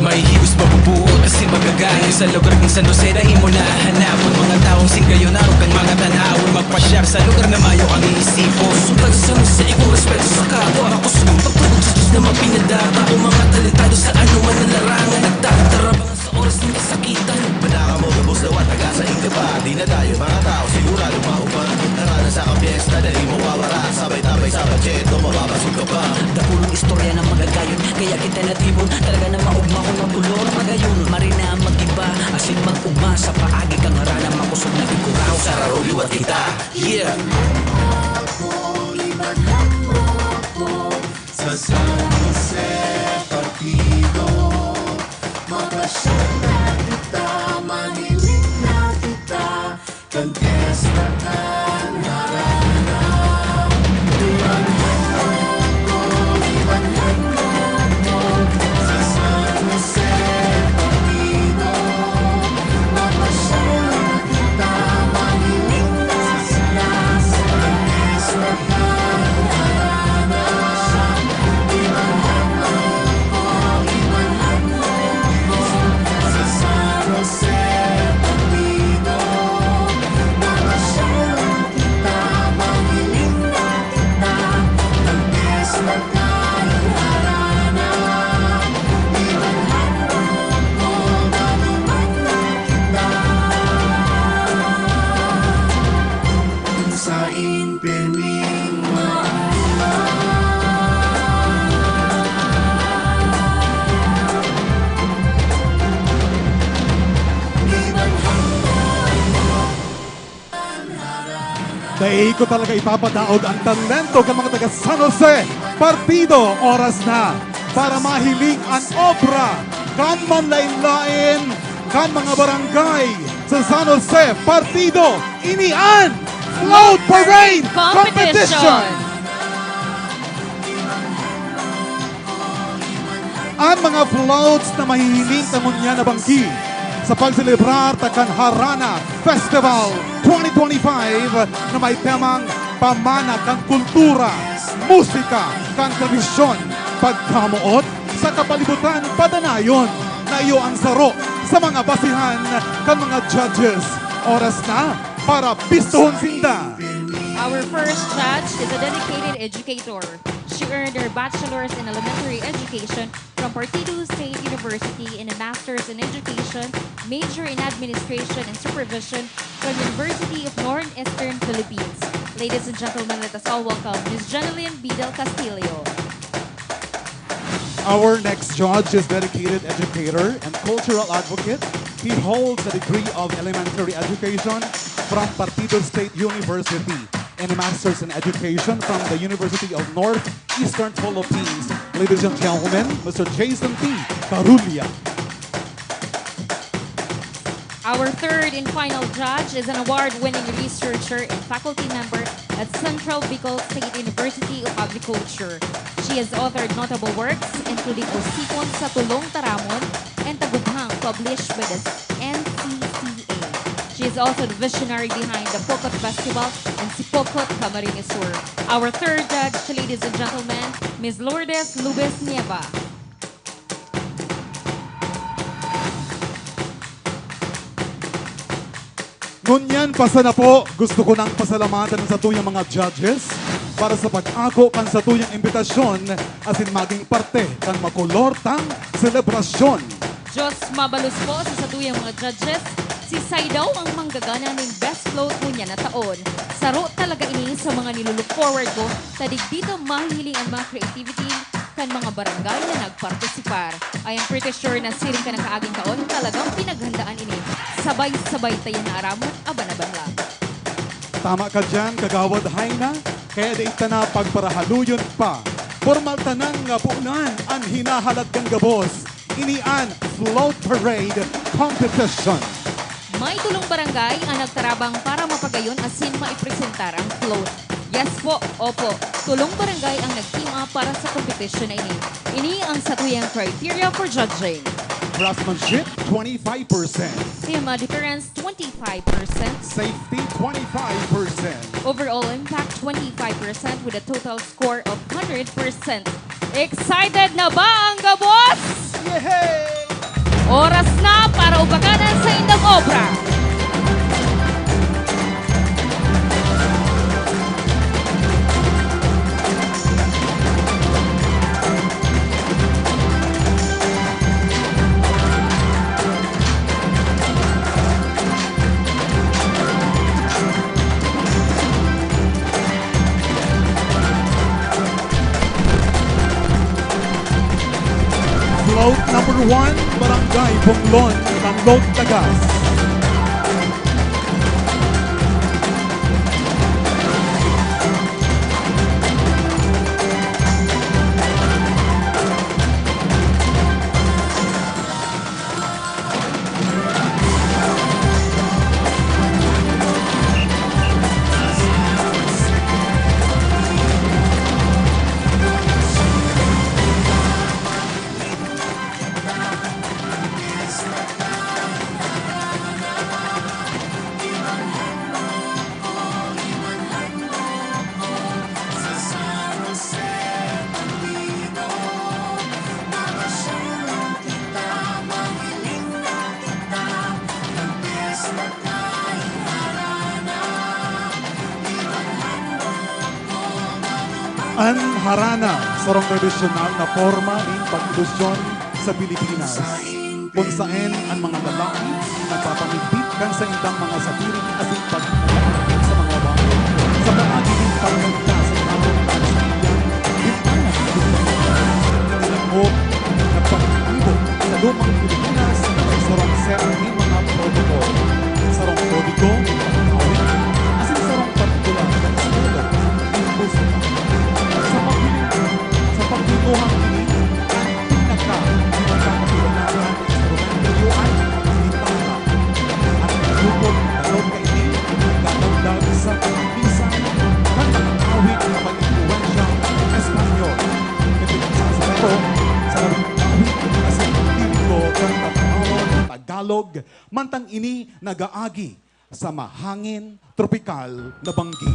May higos mabubuo kasi magagayon sa lugar kung San Jose dai mo na hanapon. Mga taong singgayon na kan mga tanawon, magpasyar sa lugar na mayo ang iisipon. Sumbag sa San Jose, igong respeto sa kapwa, makusog ang pagtubod sa Diyos na mapinadapa. O mga talentado sa anuman na larangan, nagtatarabang sa oras ng kasakitan. Manaka mo, gabos daw at taga sa ingkaba. Di na tayo mga tao, sigurado maupad. Narana sa kapyesta, dali mawawara. Sabay-tabay sa budget, o mababasog ka pa. Dapulong istorya na magagayon, kaya kita natibon. Talaga na maugma kung magkulor, magayon. Marina ang mag-iba, asin mag-ugma sa paagi kang harana, makusog na ikuraw, sa raro liwat kita. Yeah! Ako, ibahan mo ako sa San Jose Partido. Mapasyal na kita, mahiling na kita, kan estakan harana. Ibahan mo ako Iko talaga ipapadaog ang talento kan mga taga San Jose. Partido, oras na para mahiling an obra kan manlaen-laen kan mga barangay sa San Jose. Partido, ini an Float Parade Competition! An mga floats na mahihiling ta ngunyan na banggi sa pagselebrar ta kan Jarana Festival twenty twenty-five na may temang Pamana kan Kultura, Musika kan Tradisyon, Pagkamoot sa Kapalibutan Padanayon na iyo ang saro sa mga basihan kan mga judges. Oras na para pistohon sinda. Our first judge is a dedicated educator. She earned her bachelor's in elementary education from Partido State University and a master's in education, major in administration and supervision from University of Northeastern Philippines. Ladies and gentlemen, let us all welcome Miss Jeneline B. Del Castillo. Our next judge is dedicated educator and cultural advocate. He holds a degree of elementary education from Partido State University and a master's in education from the University of Northeastern Philippines. Ladies and gentlemen, Mister Jason T. Carulla. Our third and final judge is an award-winning researcher and faculty member at Central Bicol State University of Agriculture. She has authored notable works, including Osipon sa Tulong Taramon and Taguphang, published by the N C C A. She is also the visionary behind the Pokot Festival and Sipokot Camarines Sur. Our third judge, ladies and gentlemen, Miss Lourdes Lubes Nieva. Ngunyan pa sana po, gusto ko nang pasalamatan ang satuyang mga judges para sa pag-ako kan satuyang imbitasyon asin maging parte kan makolor tang selebrasyon. Diyos mabalos po sa satuyang mga judges. Si Sai daw ang manggagana nin best float ngunyan na taon. Saro talaga ini sa mga nilolook forward ko, ta digdi ta mahihiling an mga creativity kan mga barangay na nagpartisipar. I am pretty sure na siring kan nakaaging taon, talagang pinaghandaan ini. Sabay-sabay ta yan naaram, abanabang lang. Tama ka diyan, Kagawad Haina, kaya dai ta na pagparahaluyon pa. Pormal ta nang ngaponan an hinahalat kan gabos. Ini an Float Parade Competition. May tolong barangay an nagtarabang para mapagayon asin maipresentar ang float. Yes po, opo, tolong barangay ang nag-team up para sa competition na ini. Ini ang satuyang criteria for judging. Craftsmanship, twenty-five percent. Tema difference, twenty-five percent. Safety, twenty-five percent. Overall impact, twenty-five percent, with a total score of hundred percent. Excited na ba ang gabos? Yehey! Oras na para ubakan an saindang obra. Float number one, Barangay Bonglon, Tanlog, Tagas. An harana, sarong tradisyonal na porma nin pag-ilusyon sa Pilipinas, kun saen an mga lalaki nagpapamigpit kan saindang mga sadiri asin pag-inalagad sa mga babae sa paagi nin pagkanta sa mga bintana, nagpapatibok sa lumang Pilipinas, sarong set nin mga protokolo, sarong kodigo, awit, asin sarong partikular na tugtog, mantang ini nag-aagi sa mahangin tropikal na banggi.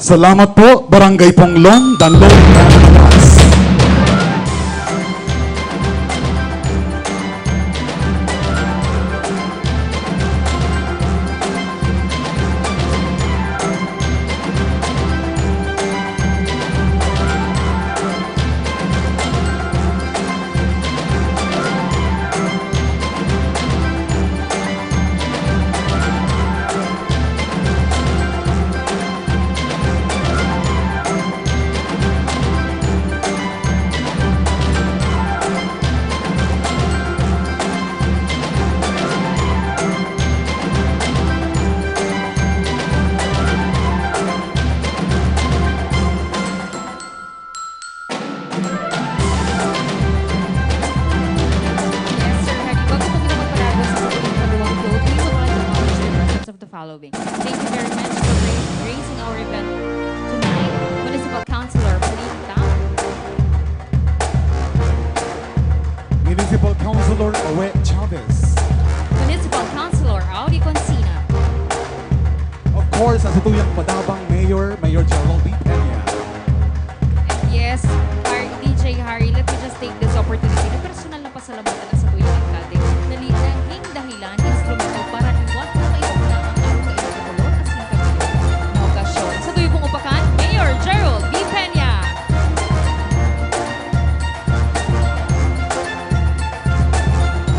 Salamat po, Barangay Ponglon, Danlog, Tantas. Thank you very much for gra-, gracing our event tonight, Municipal Councilor Pauline Tang. Municipal Councilor Owe Chavez. Municipal Councilor Audi Consina. Of course, ang satuyang madabang Mayor, Mayor Gerald B. Peña. And yes, Har-, D J Harry, let me just take this opportunity na personal na pasalamatan ang satuyang alkalde na li-, naging dahilan, instrumento para liwat na maipauna ang arog na ilang kolor asin kabilog na okasyon. Sa tuyo pong upakan, Mayor Gerald B. Peña.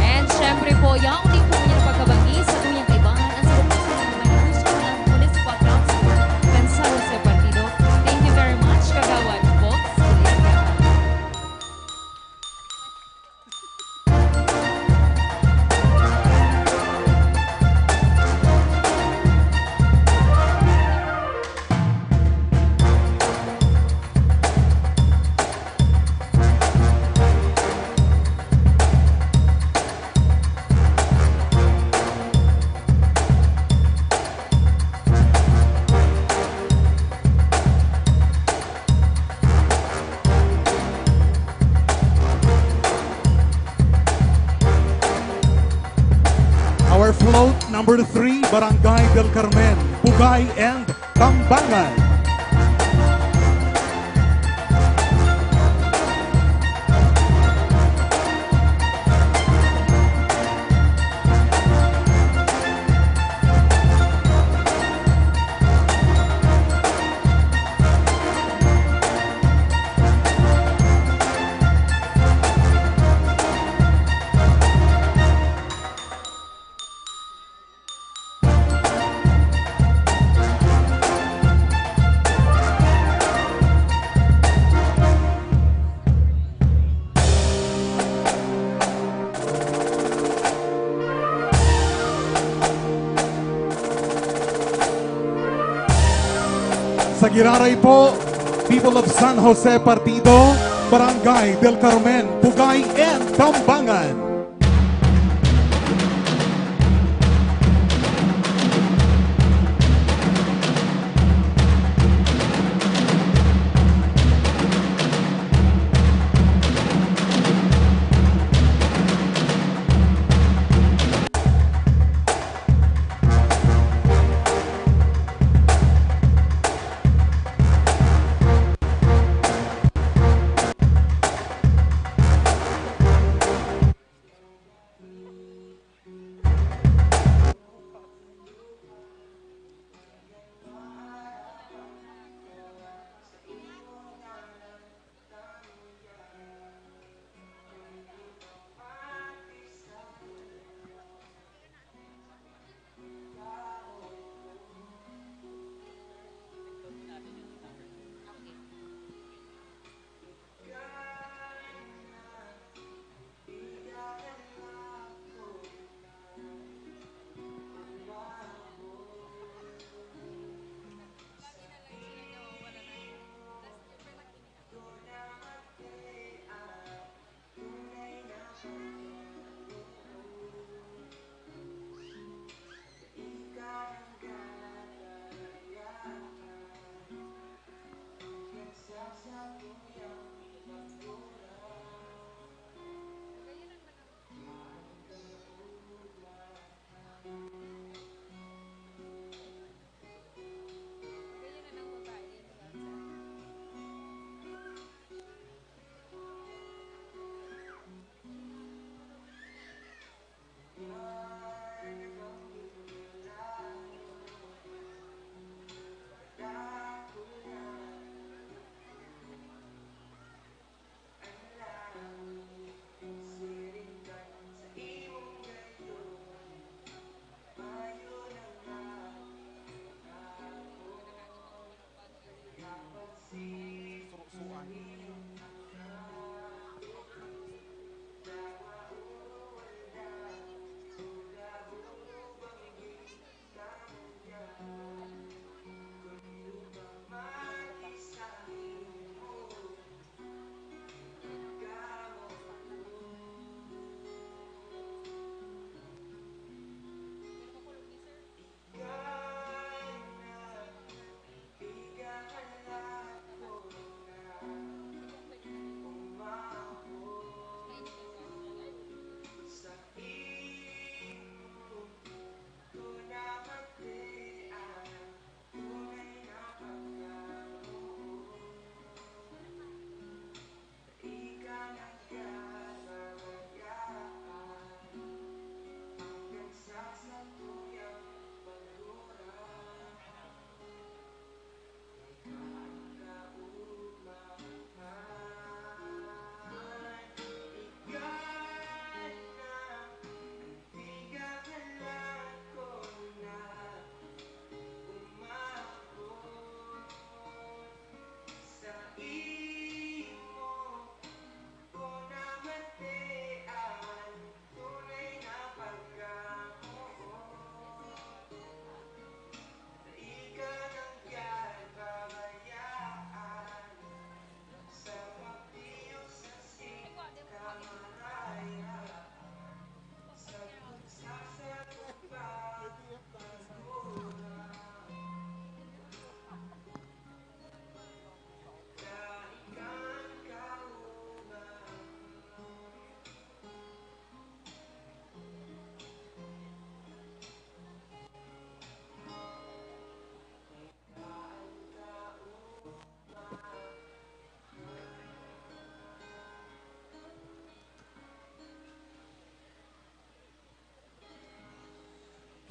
And syempre po, yaon din po niya pagkabanggi sa tuyang kaibahan ang sarong personal na mga gusto ng Municipal Councilor kan San Jose Partido. Thank you very much, Kagawad Box Villegas. Our float number three, Barangay del Carmen, Bugay and Tambangan. Sa giraray po, people of San Jose Partido, Barangay del Carmen, Bugay and Tambangan.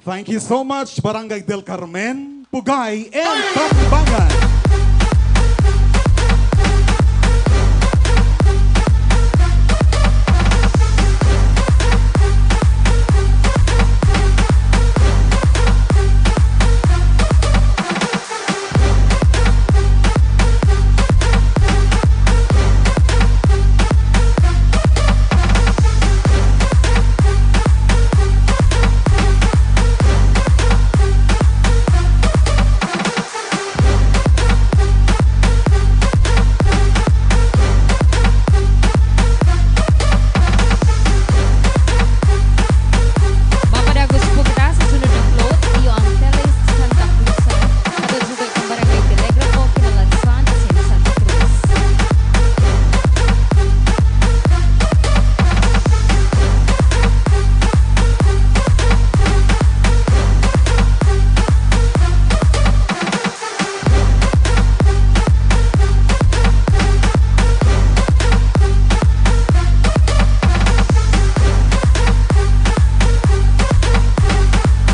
Thank you so much, Barangay Del Carmen, Pugay, and Tambangan. Mapadagos po kita sa sunod na float. Iyo ang Teles Santa Cruz. Hatod sa Barangay Telegrafo, Kinalansan, asin Santa Cruz.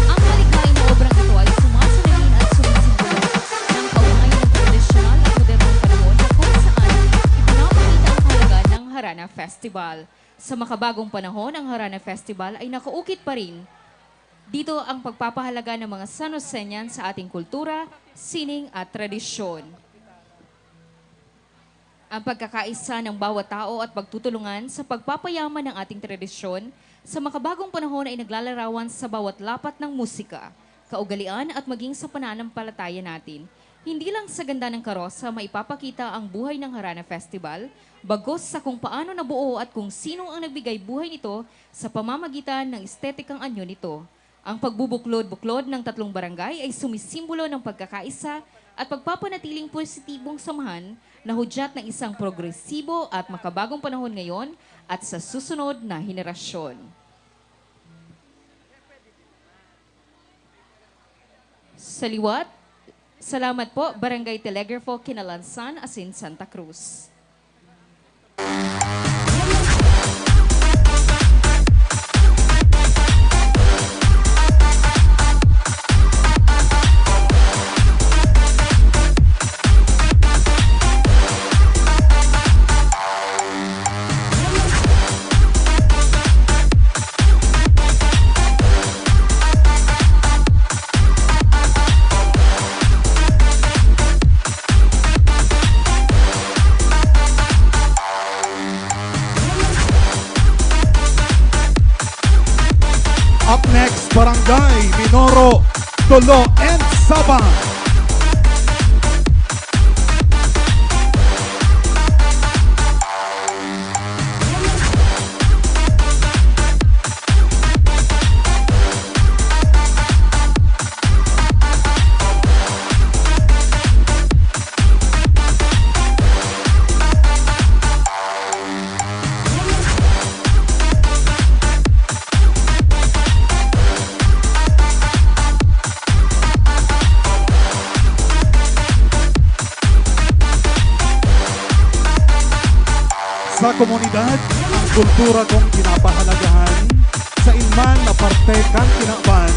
Ang malikhaing obrang ito ay sumasalamin at sumisimbolo ng kaugnayan ng tradisyonal at modernong panahon na kung saan ipinapakita ang kahalagahan ng Harana Festival. Sa makabagong panahon, ang Harana Festival ay nakaukit pa rin. Dito ang pagpapahalaga ng mga San Joseñan sa ating kultura, sining at tradisyon. Ang pagkakaisa ng bawat tao at pagtutulungan sa pagpapayaman ng ating tradisyon sa makabagong panahon ay naglalarawan sa bawat lapat ng musika, kaugalian at maging sa pananampalataya natin. Hindi lang sa ganda ng karosa maipapakita ang buhay ng Harana Festival, bagos sa kung paano nabuo at kung sino ang nagbigay buhay nito sa pamamagitan ng estetikang anyo nito. Ang pagbubuklod-buklod ng tatlong barangay ay sumisimbolo ng pagkakaisa at pagpapanatiling positibong samahan na hudyat ng isang progresibo at makabagong panahon ngayon at sa susunod na henerasyon. Sa liwat, salamat po, Barangay Telegrafo, Kinalansan, asin Santa Cruz. Up next, Barangay Minoro, Tolo and Sabang. Sa komunidad, ang kultura kong pinapahalagahan, sain man na parte kan kinaban,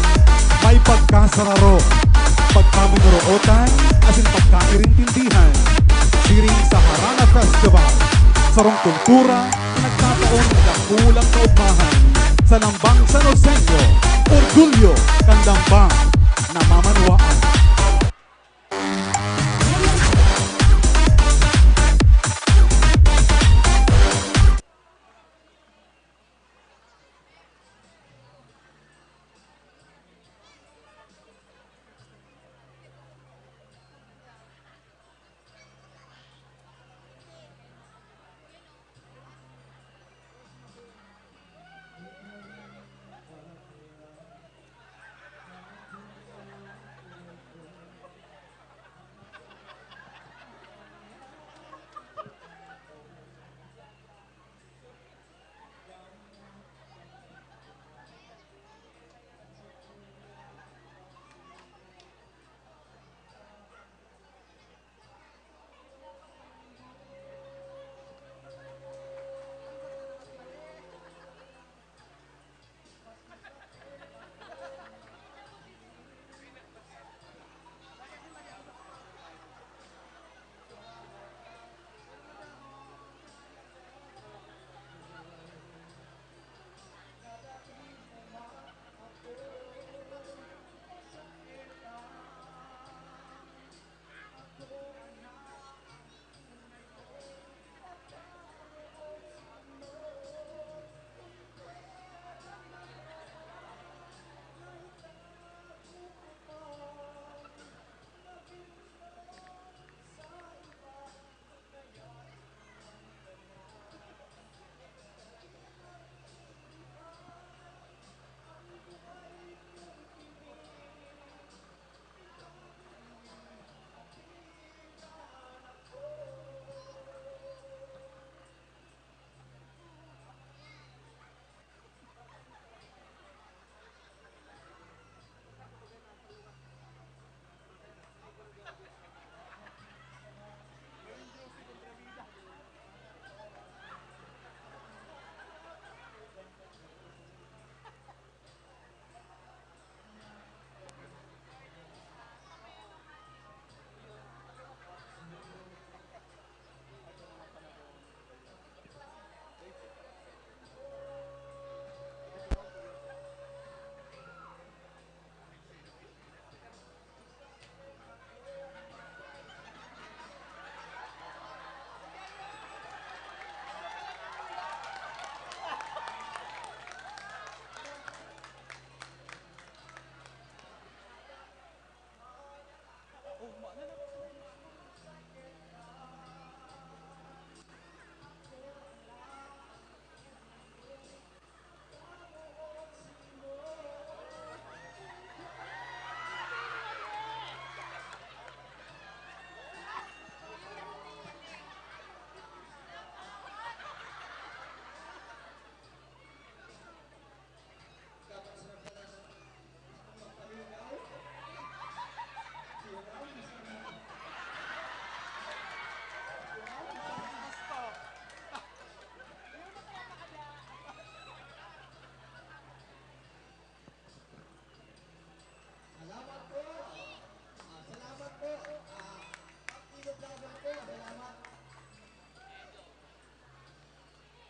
may pagkasararo, pagkaminorootan, asin pagkairintindihan. Siring sa Harana Festival, sarong kultura na nagtatao nin dakulang kaugmahan sa lambang San Joseño, orgulyo kan lambang namamanwaan.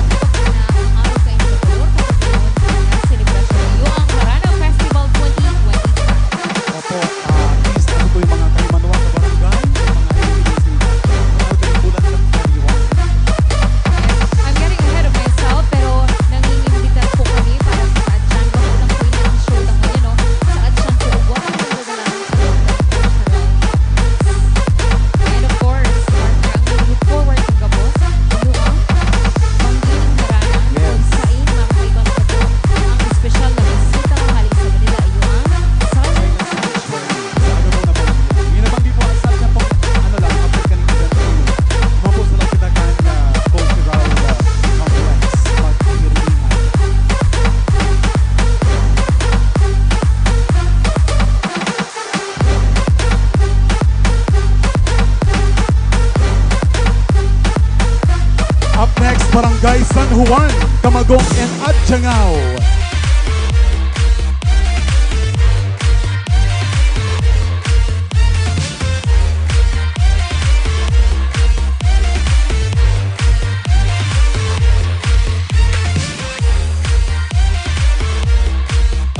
Magandang araw sa inyo, Doktor, sa pagdungon sa selebrasyon na Yuang Harana Festival twenty twenty-five. Opo, ah, is ano po yung mga kahimanwa sa barangay, yung mga activities nila? Ano din, bulan lang sa Yuang. Yes, I'm getting ahead of myself, pero nangingimbita po kami para sa Kaadyan. Bako lang po yung show na ngayon, no? Sa Kaadyan po, ugwa kami ng gagalahan sa Cultural. And of course, partner, ang look forward ng gabos, ano ang panggiling harana, yes, kung sain, mga kaibahan pa po, ang espesyal na bisita na hali sa Manila, iyo ang Silent Sanctuary. Sa ano mo na po? Yun ang panggiling po, sa pang-, ano lang, after kanina, mga po sa Lakitakan na Cultural, uh, Complex, Magpirilingan. Up next, Barangay San Juan, Camagong and Adjangao.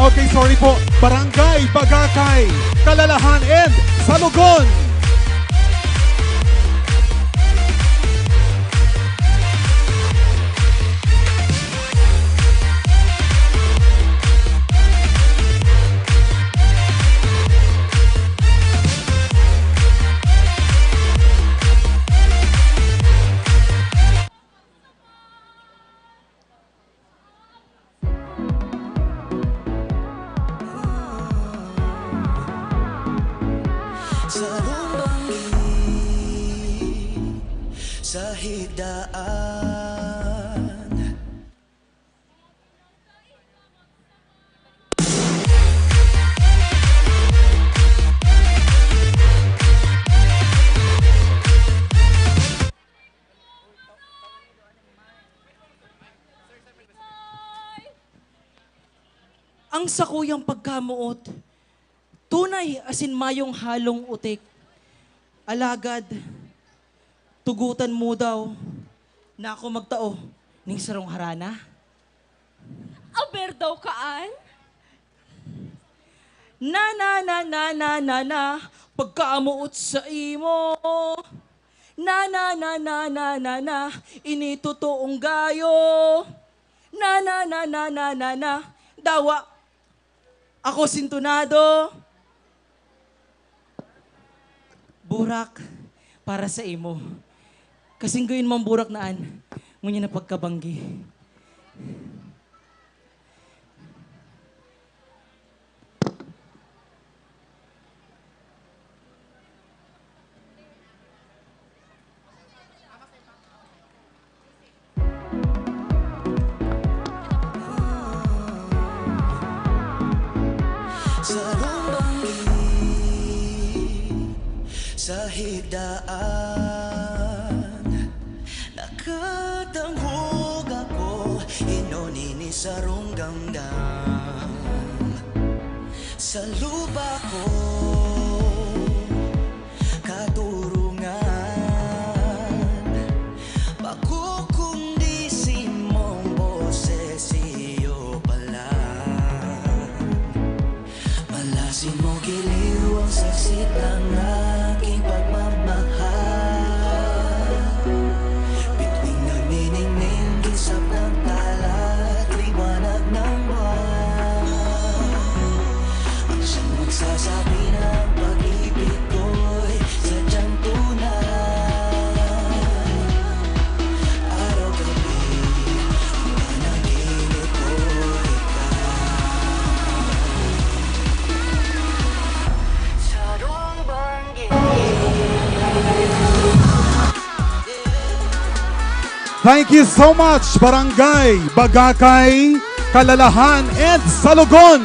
Okay, sorry po. Barangay Bagakay, Kalalahan and Salugon. Sarong banggi sa higdaan. Ang sakuyang pagkamoot, tunay asin mayong halong utik. Alagad, tugotan mo daw na ako magtao ning sarong harana? Aber daw kaan? Na, na, na, na, na, na, na, pagkamoot sa imo. Na, na, na, na, na, na, na, ini totoong gayo. Na, na, na, na, na, na, na, dawa ako sintonado. Burak para sa imo. Kasinggoyon man burak na an, ngunyan na pagkabanggi. Sarong banggi sa higdaan, nakadanghog ako, inoni ni sarong gamgam. Sa luba ko, katurungan, bako kundi simong boses, iyo pa lang. Malasin mo giliw ang saksit ng aking pagmamahal. Bituin na niningning sa Thank you so much, Barangay Bagakay, Kalalahan, and Salogon.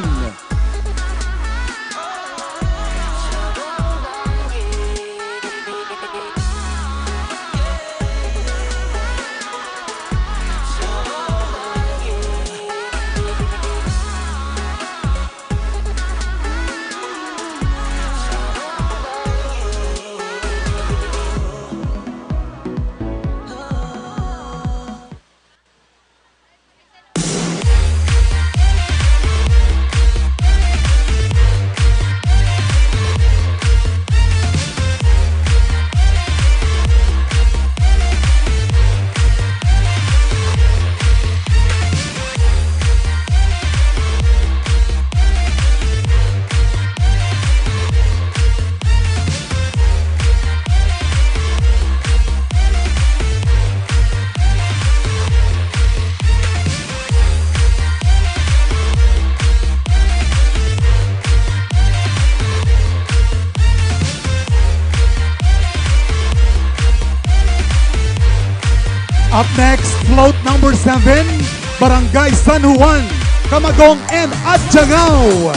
Up next, float number seven, Barangay San Juan, Camagong and Adjangao.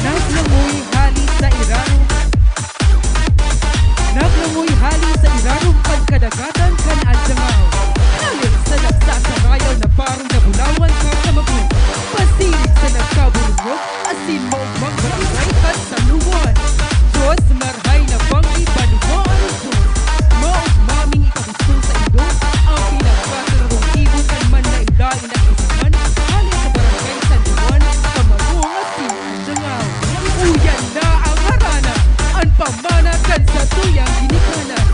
Naglangoy hali sa irarom. Naglangoy hali sa irarom kan kadagatan kan Adjangao. Hali sa daksa sa rayaw na parong nabulawan kan Camagong. Pasiring sa nagkaburungog asin maugmang barangay kan San Juan. Diyos, marahay na banggi, banwaan nin Diyos. Maugma ming ikagusto saindo an pinagkasararong gibo kan manlaen-laen na kaisipan hali sa Barangay San Juan, Camagong asin Adjangao. Uyan na an harana, an pamana kan satuyang ginikanan.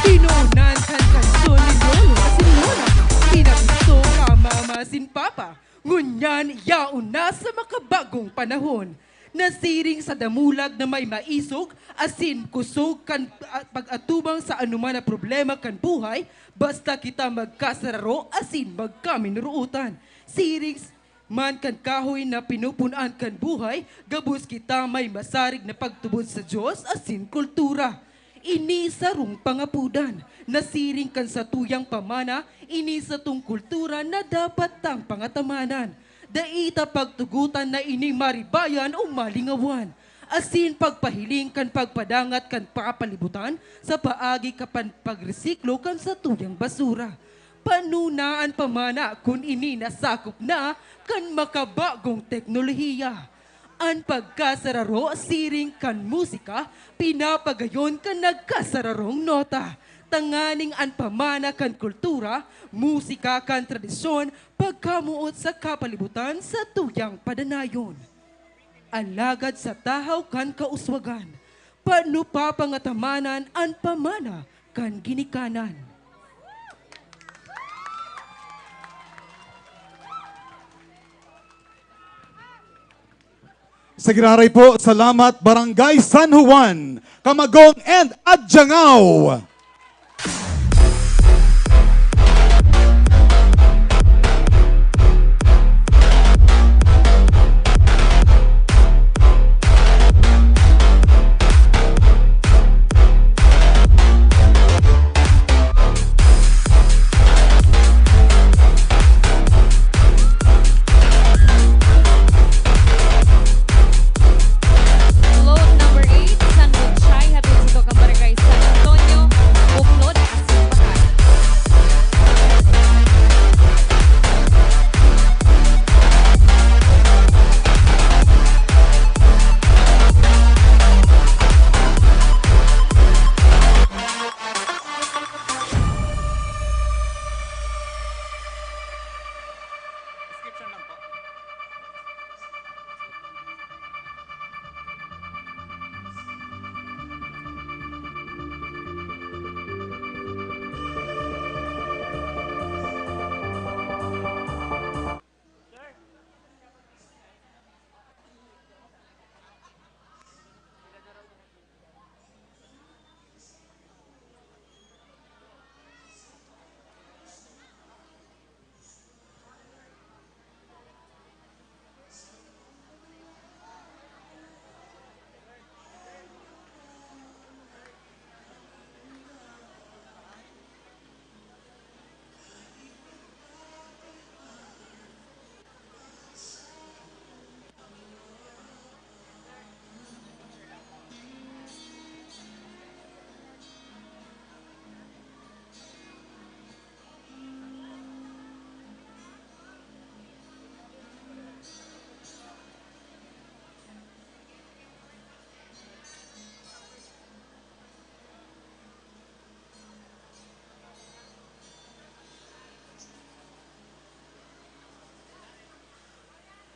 Pinoonan kan kansyon ni Lolo asin Lola, pinagusto ka Mama asin Papa. Ngunyan, yaon na sa makabagong panahon. Nasiring sa damulag na may maisog asin kusog kan, ah, pag-atubang sa anoman na problema kan buhay, basta kita magkasararo asin magkaminorootan. Siring s-, man kan kahoy na pinupun-an kan buhay, gabos kita may masarig na pagtubod sa Dios asin kultura. Ini sarong pangapodan. Nasiring kan satuyang pamana, ini satong kultura na dapat tang pangatamanan. Dai ta pagtugotan na ini maribayan o malingawan, asin pagpahiling kan pagpadangat kan kapalibutan sa paagi kan pagresiklo kan satuyang basura. Pano na an pamana kun ini nasakop na kan makabagong teknolohiya? An pagkasararo siring kan musika pinapagayon kan nagkasararong nota, tanganing an pamana kan kultura, musika kan tradisyon, pagkamoot sa kapalibutan satuyang padanayon. Alagad sa tahaw kan kauswagan, pano papangatamanan an pamana kan ginikanan? Sa giraray po, salamat, Barangay San Juan, Camagong and Adjangao.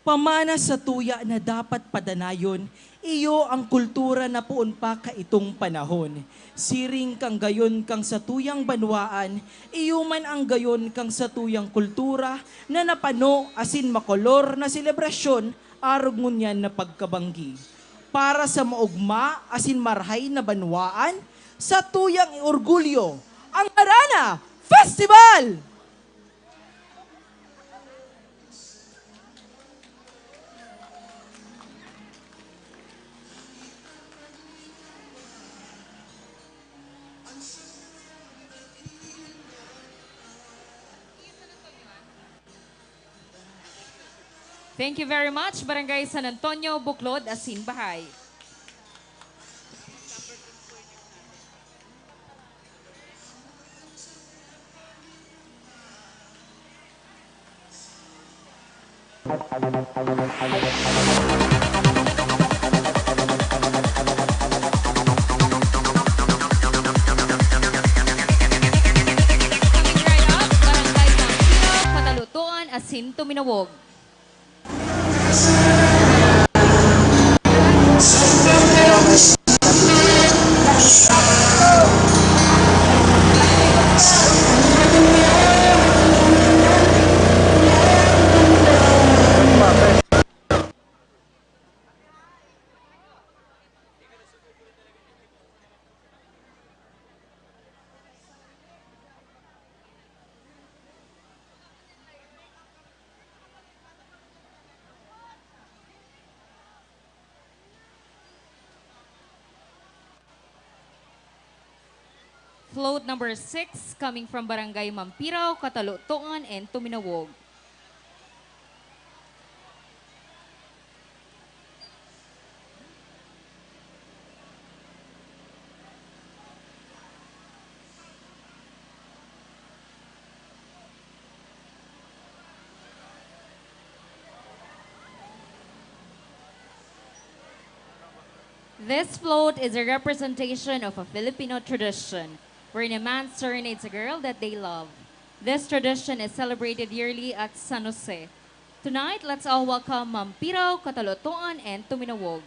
Pamana sa tuya na dapat padanayon, iyo ang kultura na poon pa kaitong panahon. Siring kan gayon kan satuyang banwaan, iyo man ang gayon kan satuyang kultura na napano asin makolor na selebrasyon arog ngunyan na pagkabanggi. Para sa maogma asin marahay na banwaan, satuyang iorgulyo ang Harana Festival! Thank you very much, Barangay San Antonio, Buklod, asin Bahay. Coming right up, Barangay San Pino, Katalutuan, asin Tuminawog. Float number six, coming from Barangay Mampiraw, Katalutuan and Tuminawog. This float is a representation of a Filipino tradition wherein a man serenades a girl that they love. This tradition is celebrated yearly at San Jose. Tonight, let's all welcome Mampiraw, Katalutuan, and Tuminawog.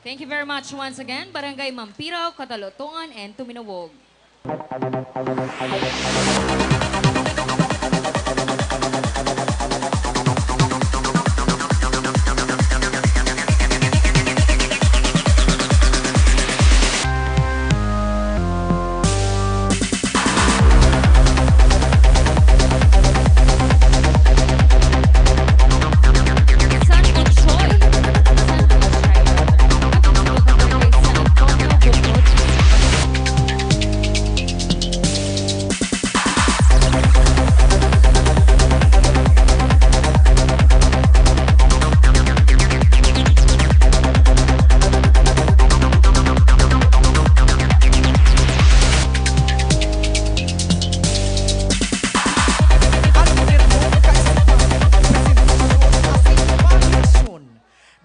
Thank you very much once again, Barangay Mampiraw, Catalotongan, and Tuminawog.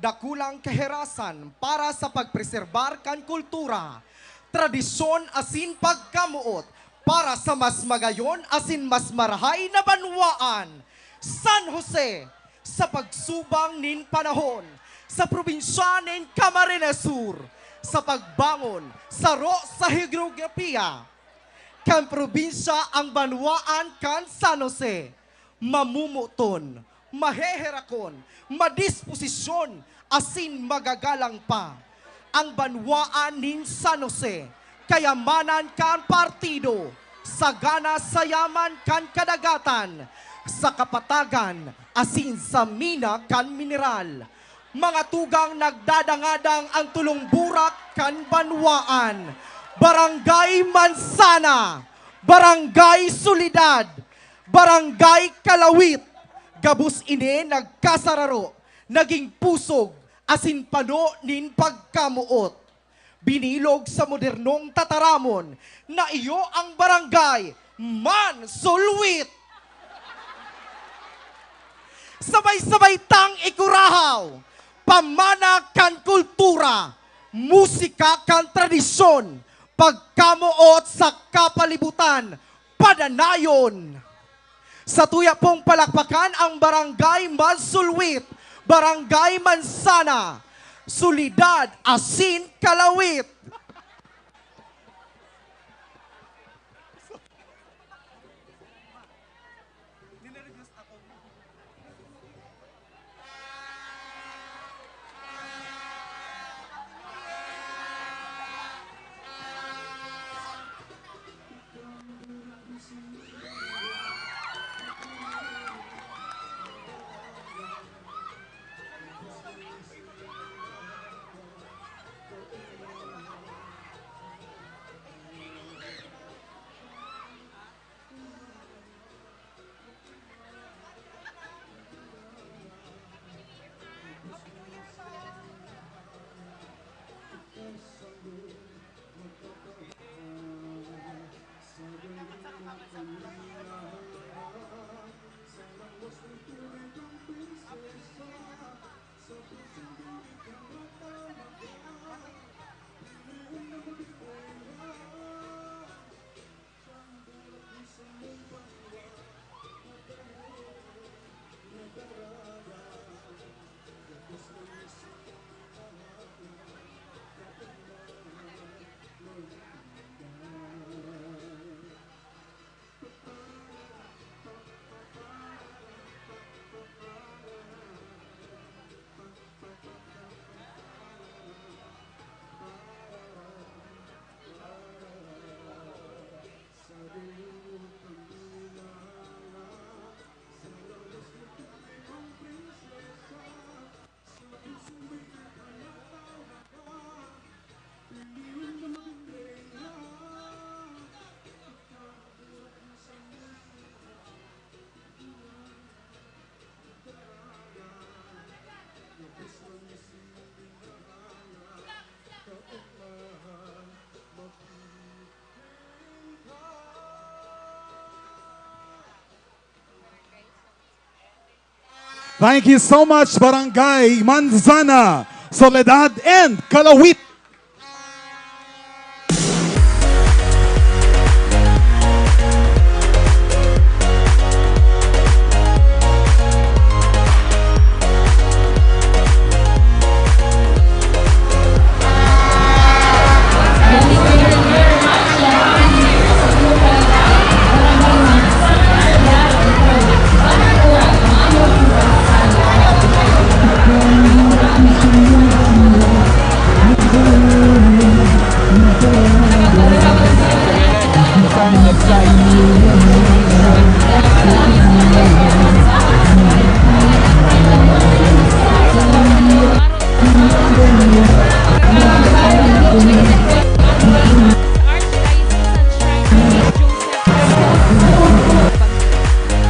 Dakulang kaherasan para sa pagpreserbar kan kultura, tradisyon asin pagkamoot para sa mas magayon asin mas marahay na banwaan. San Jose, sa pagsubang nin panahon, sa probinsya nin Camarines Sur, sa pagbangon, saro sa heograpiya kan probinsya ang banwaan kan San Jose, mamomoton, maheherakon, madisposisyon, asin magagalang pa. Ang banwaan nin San Jose, kayamanan kan partido, sagana sa yaman kan kadagatan, sa kapatagan, asin sa mina kan mineral. Mga tugang nagdadangadang ang tolong burak kan banwaan, Barangay Mansana, Barangay Soledad, Barangay Kalawit. Gabos ini nagkasararo, naging pusog, asin pano nin pagkamoot. Binilog sa modernong tataramon na iyo ang Barangay Mansulwit. Sabay-sabay tang ikurahaw, pamana kan kultura, musika kan tradisyon, pagkamoot sa kapalibutan, padanayon. Satuya pong palakpakan ang Barangay Mansulwit, Barangay Mansana, Soledad asin Kalawit. Thank you so much, Barangay Manzana, Soledad, and Kalawit.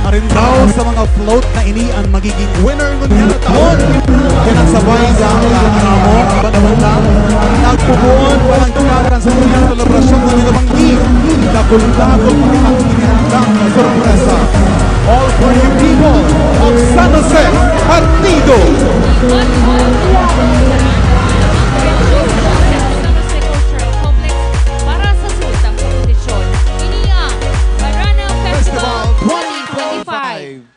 Arin daw sa mga float na ini ang magiging winner ngunyan na taon. Kaya nagsabay sa mga ramo, banda-banda, nagpupuon, walang kakakan sa tuyang selebrasyon na binabanggi. Dakul-dakul pa rin ang inihandang na sorpresa. All for you people of San Jose, Partido. Para sa sultang kompetisyon, ini ang Barana Festival twenty twenty-five.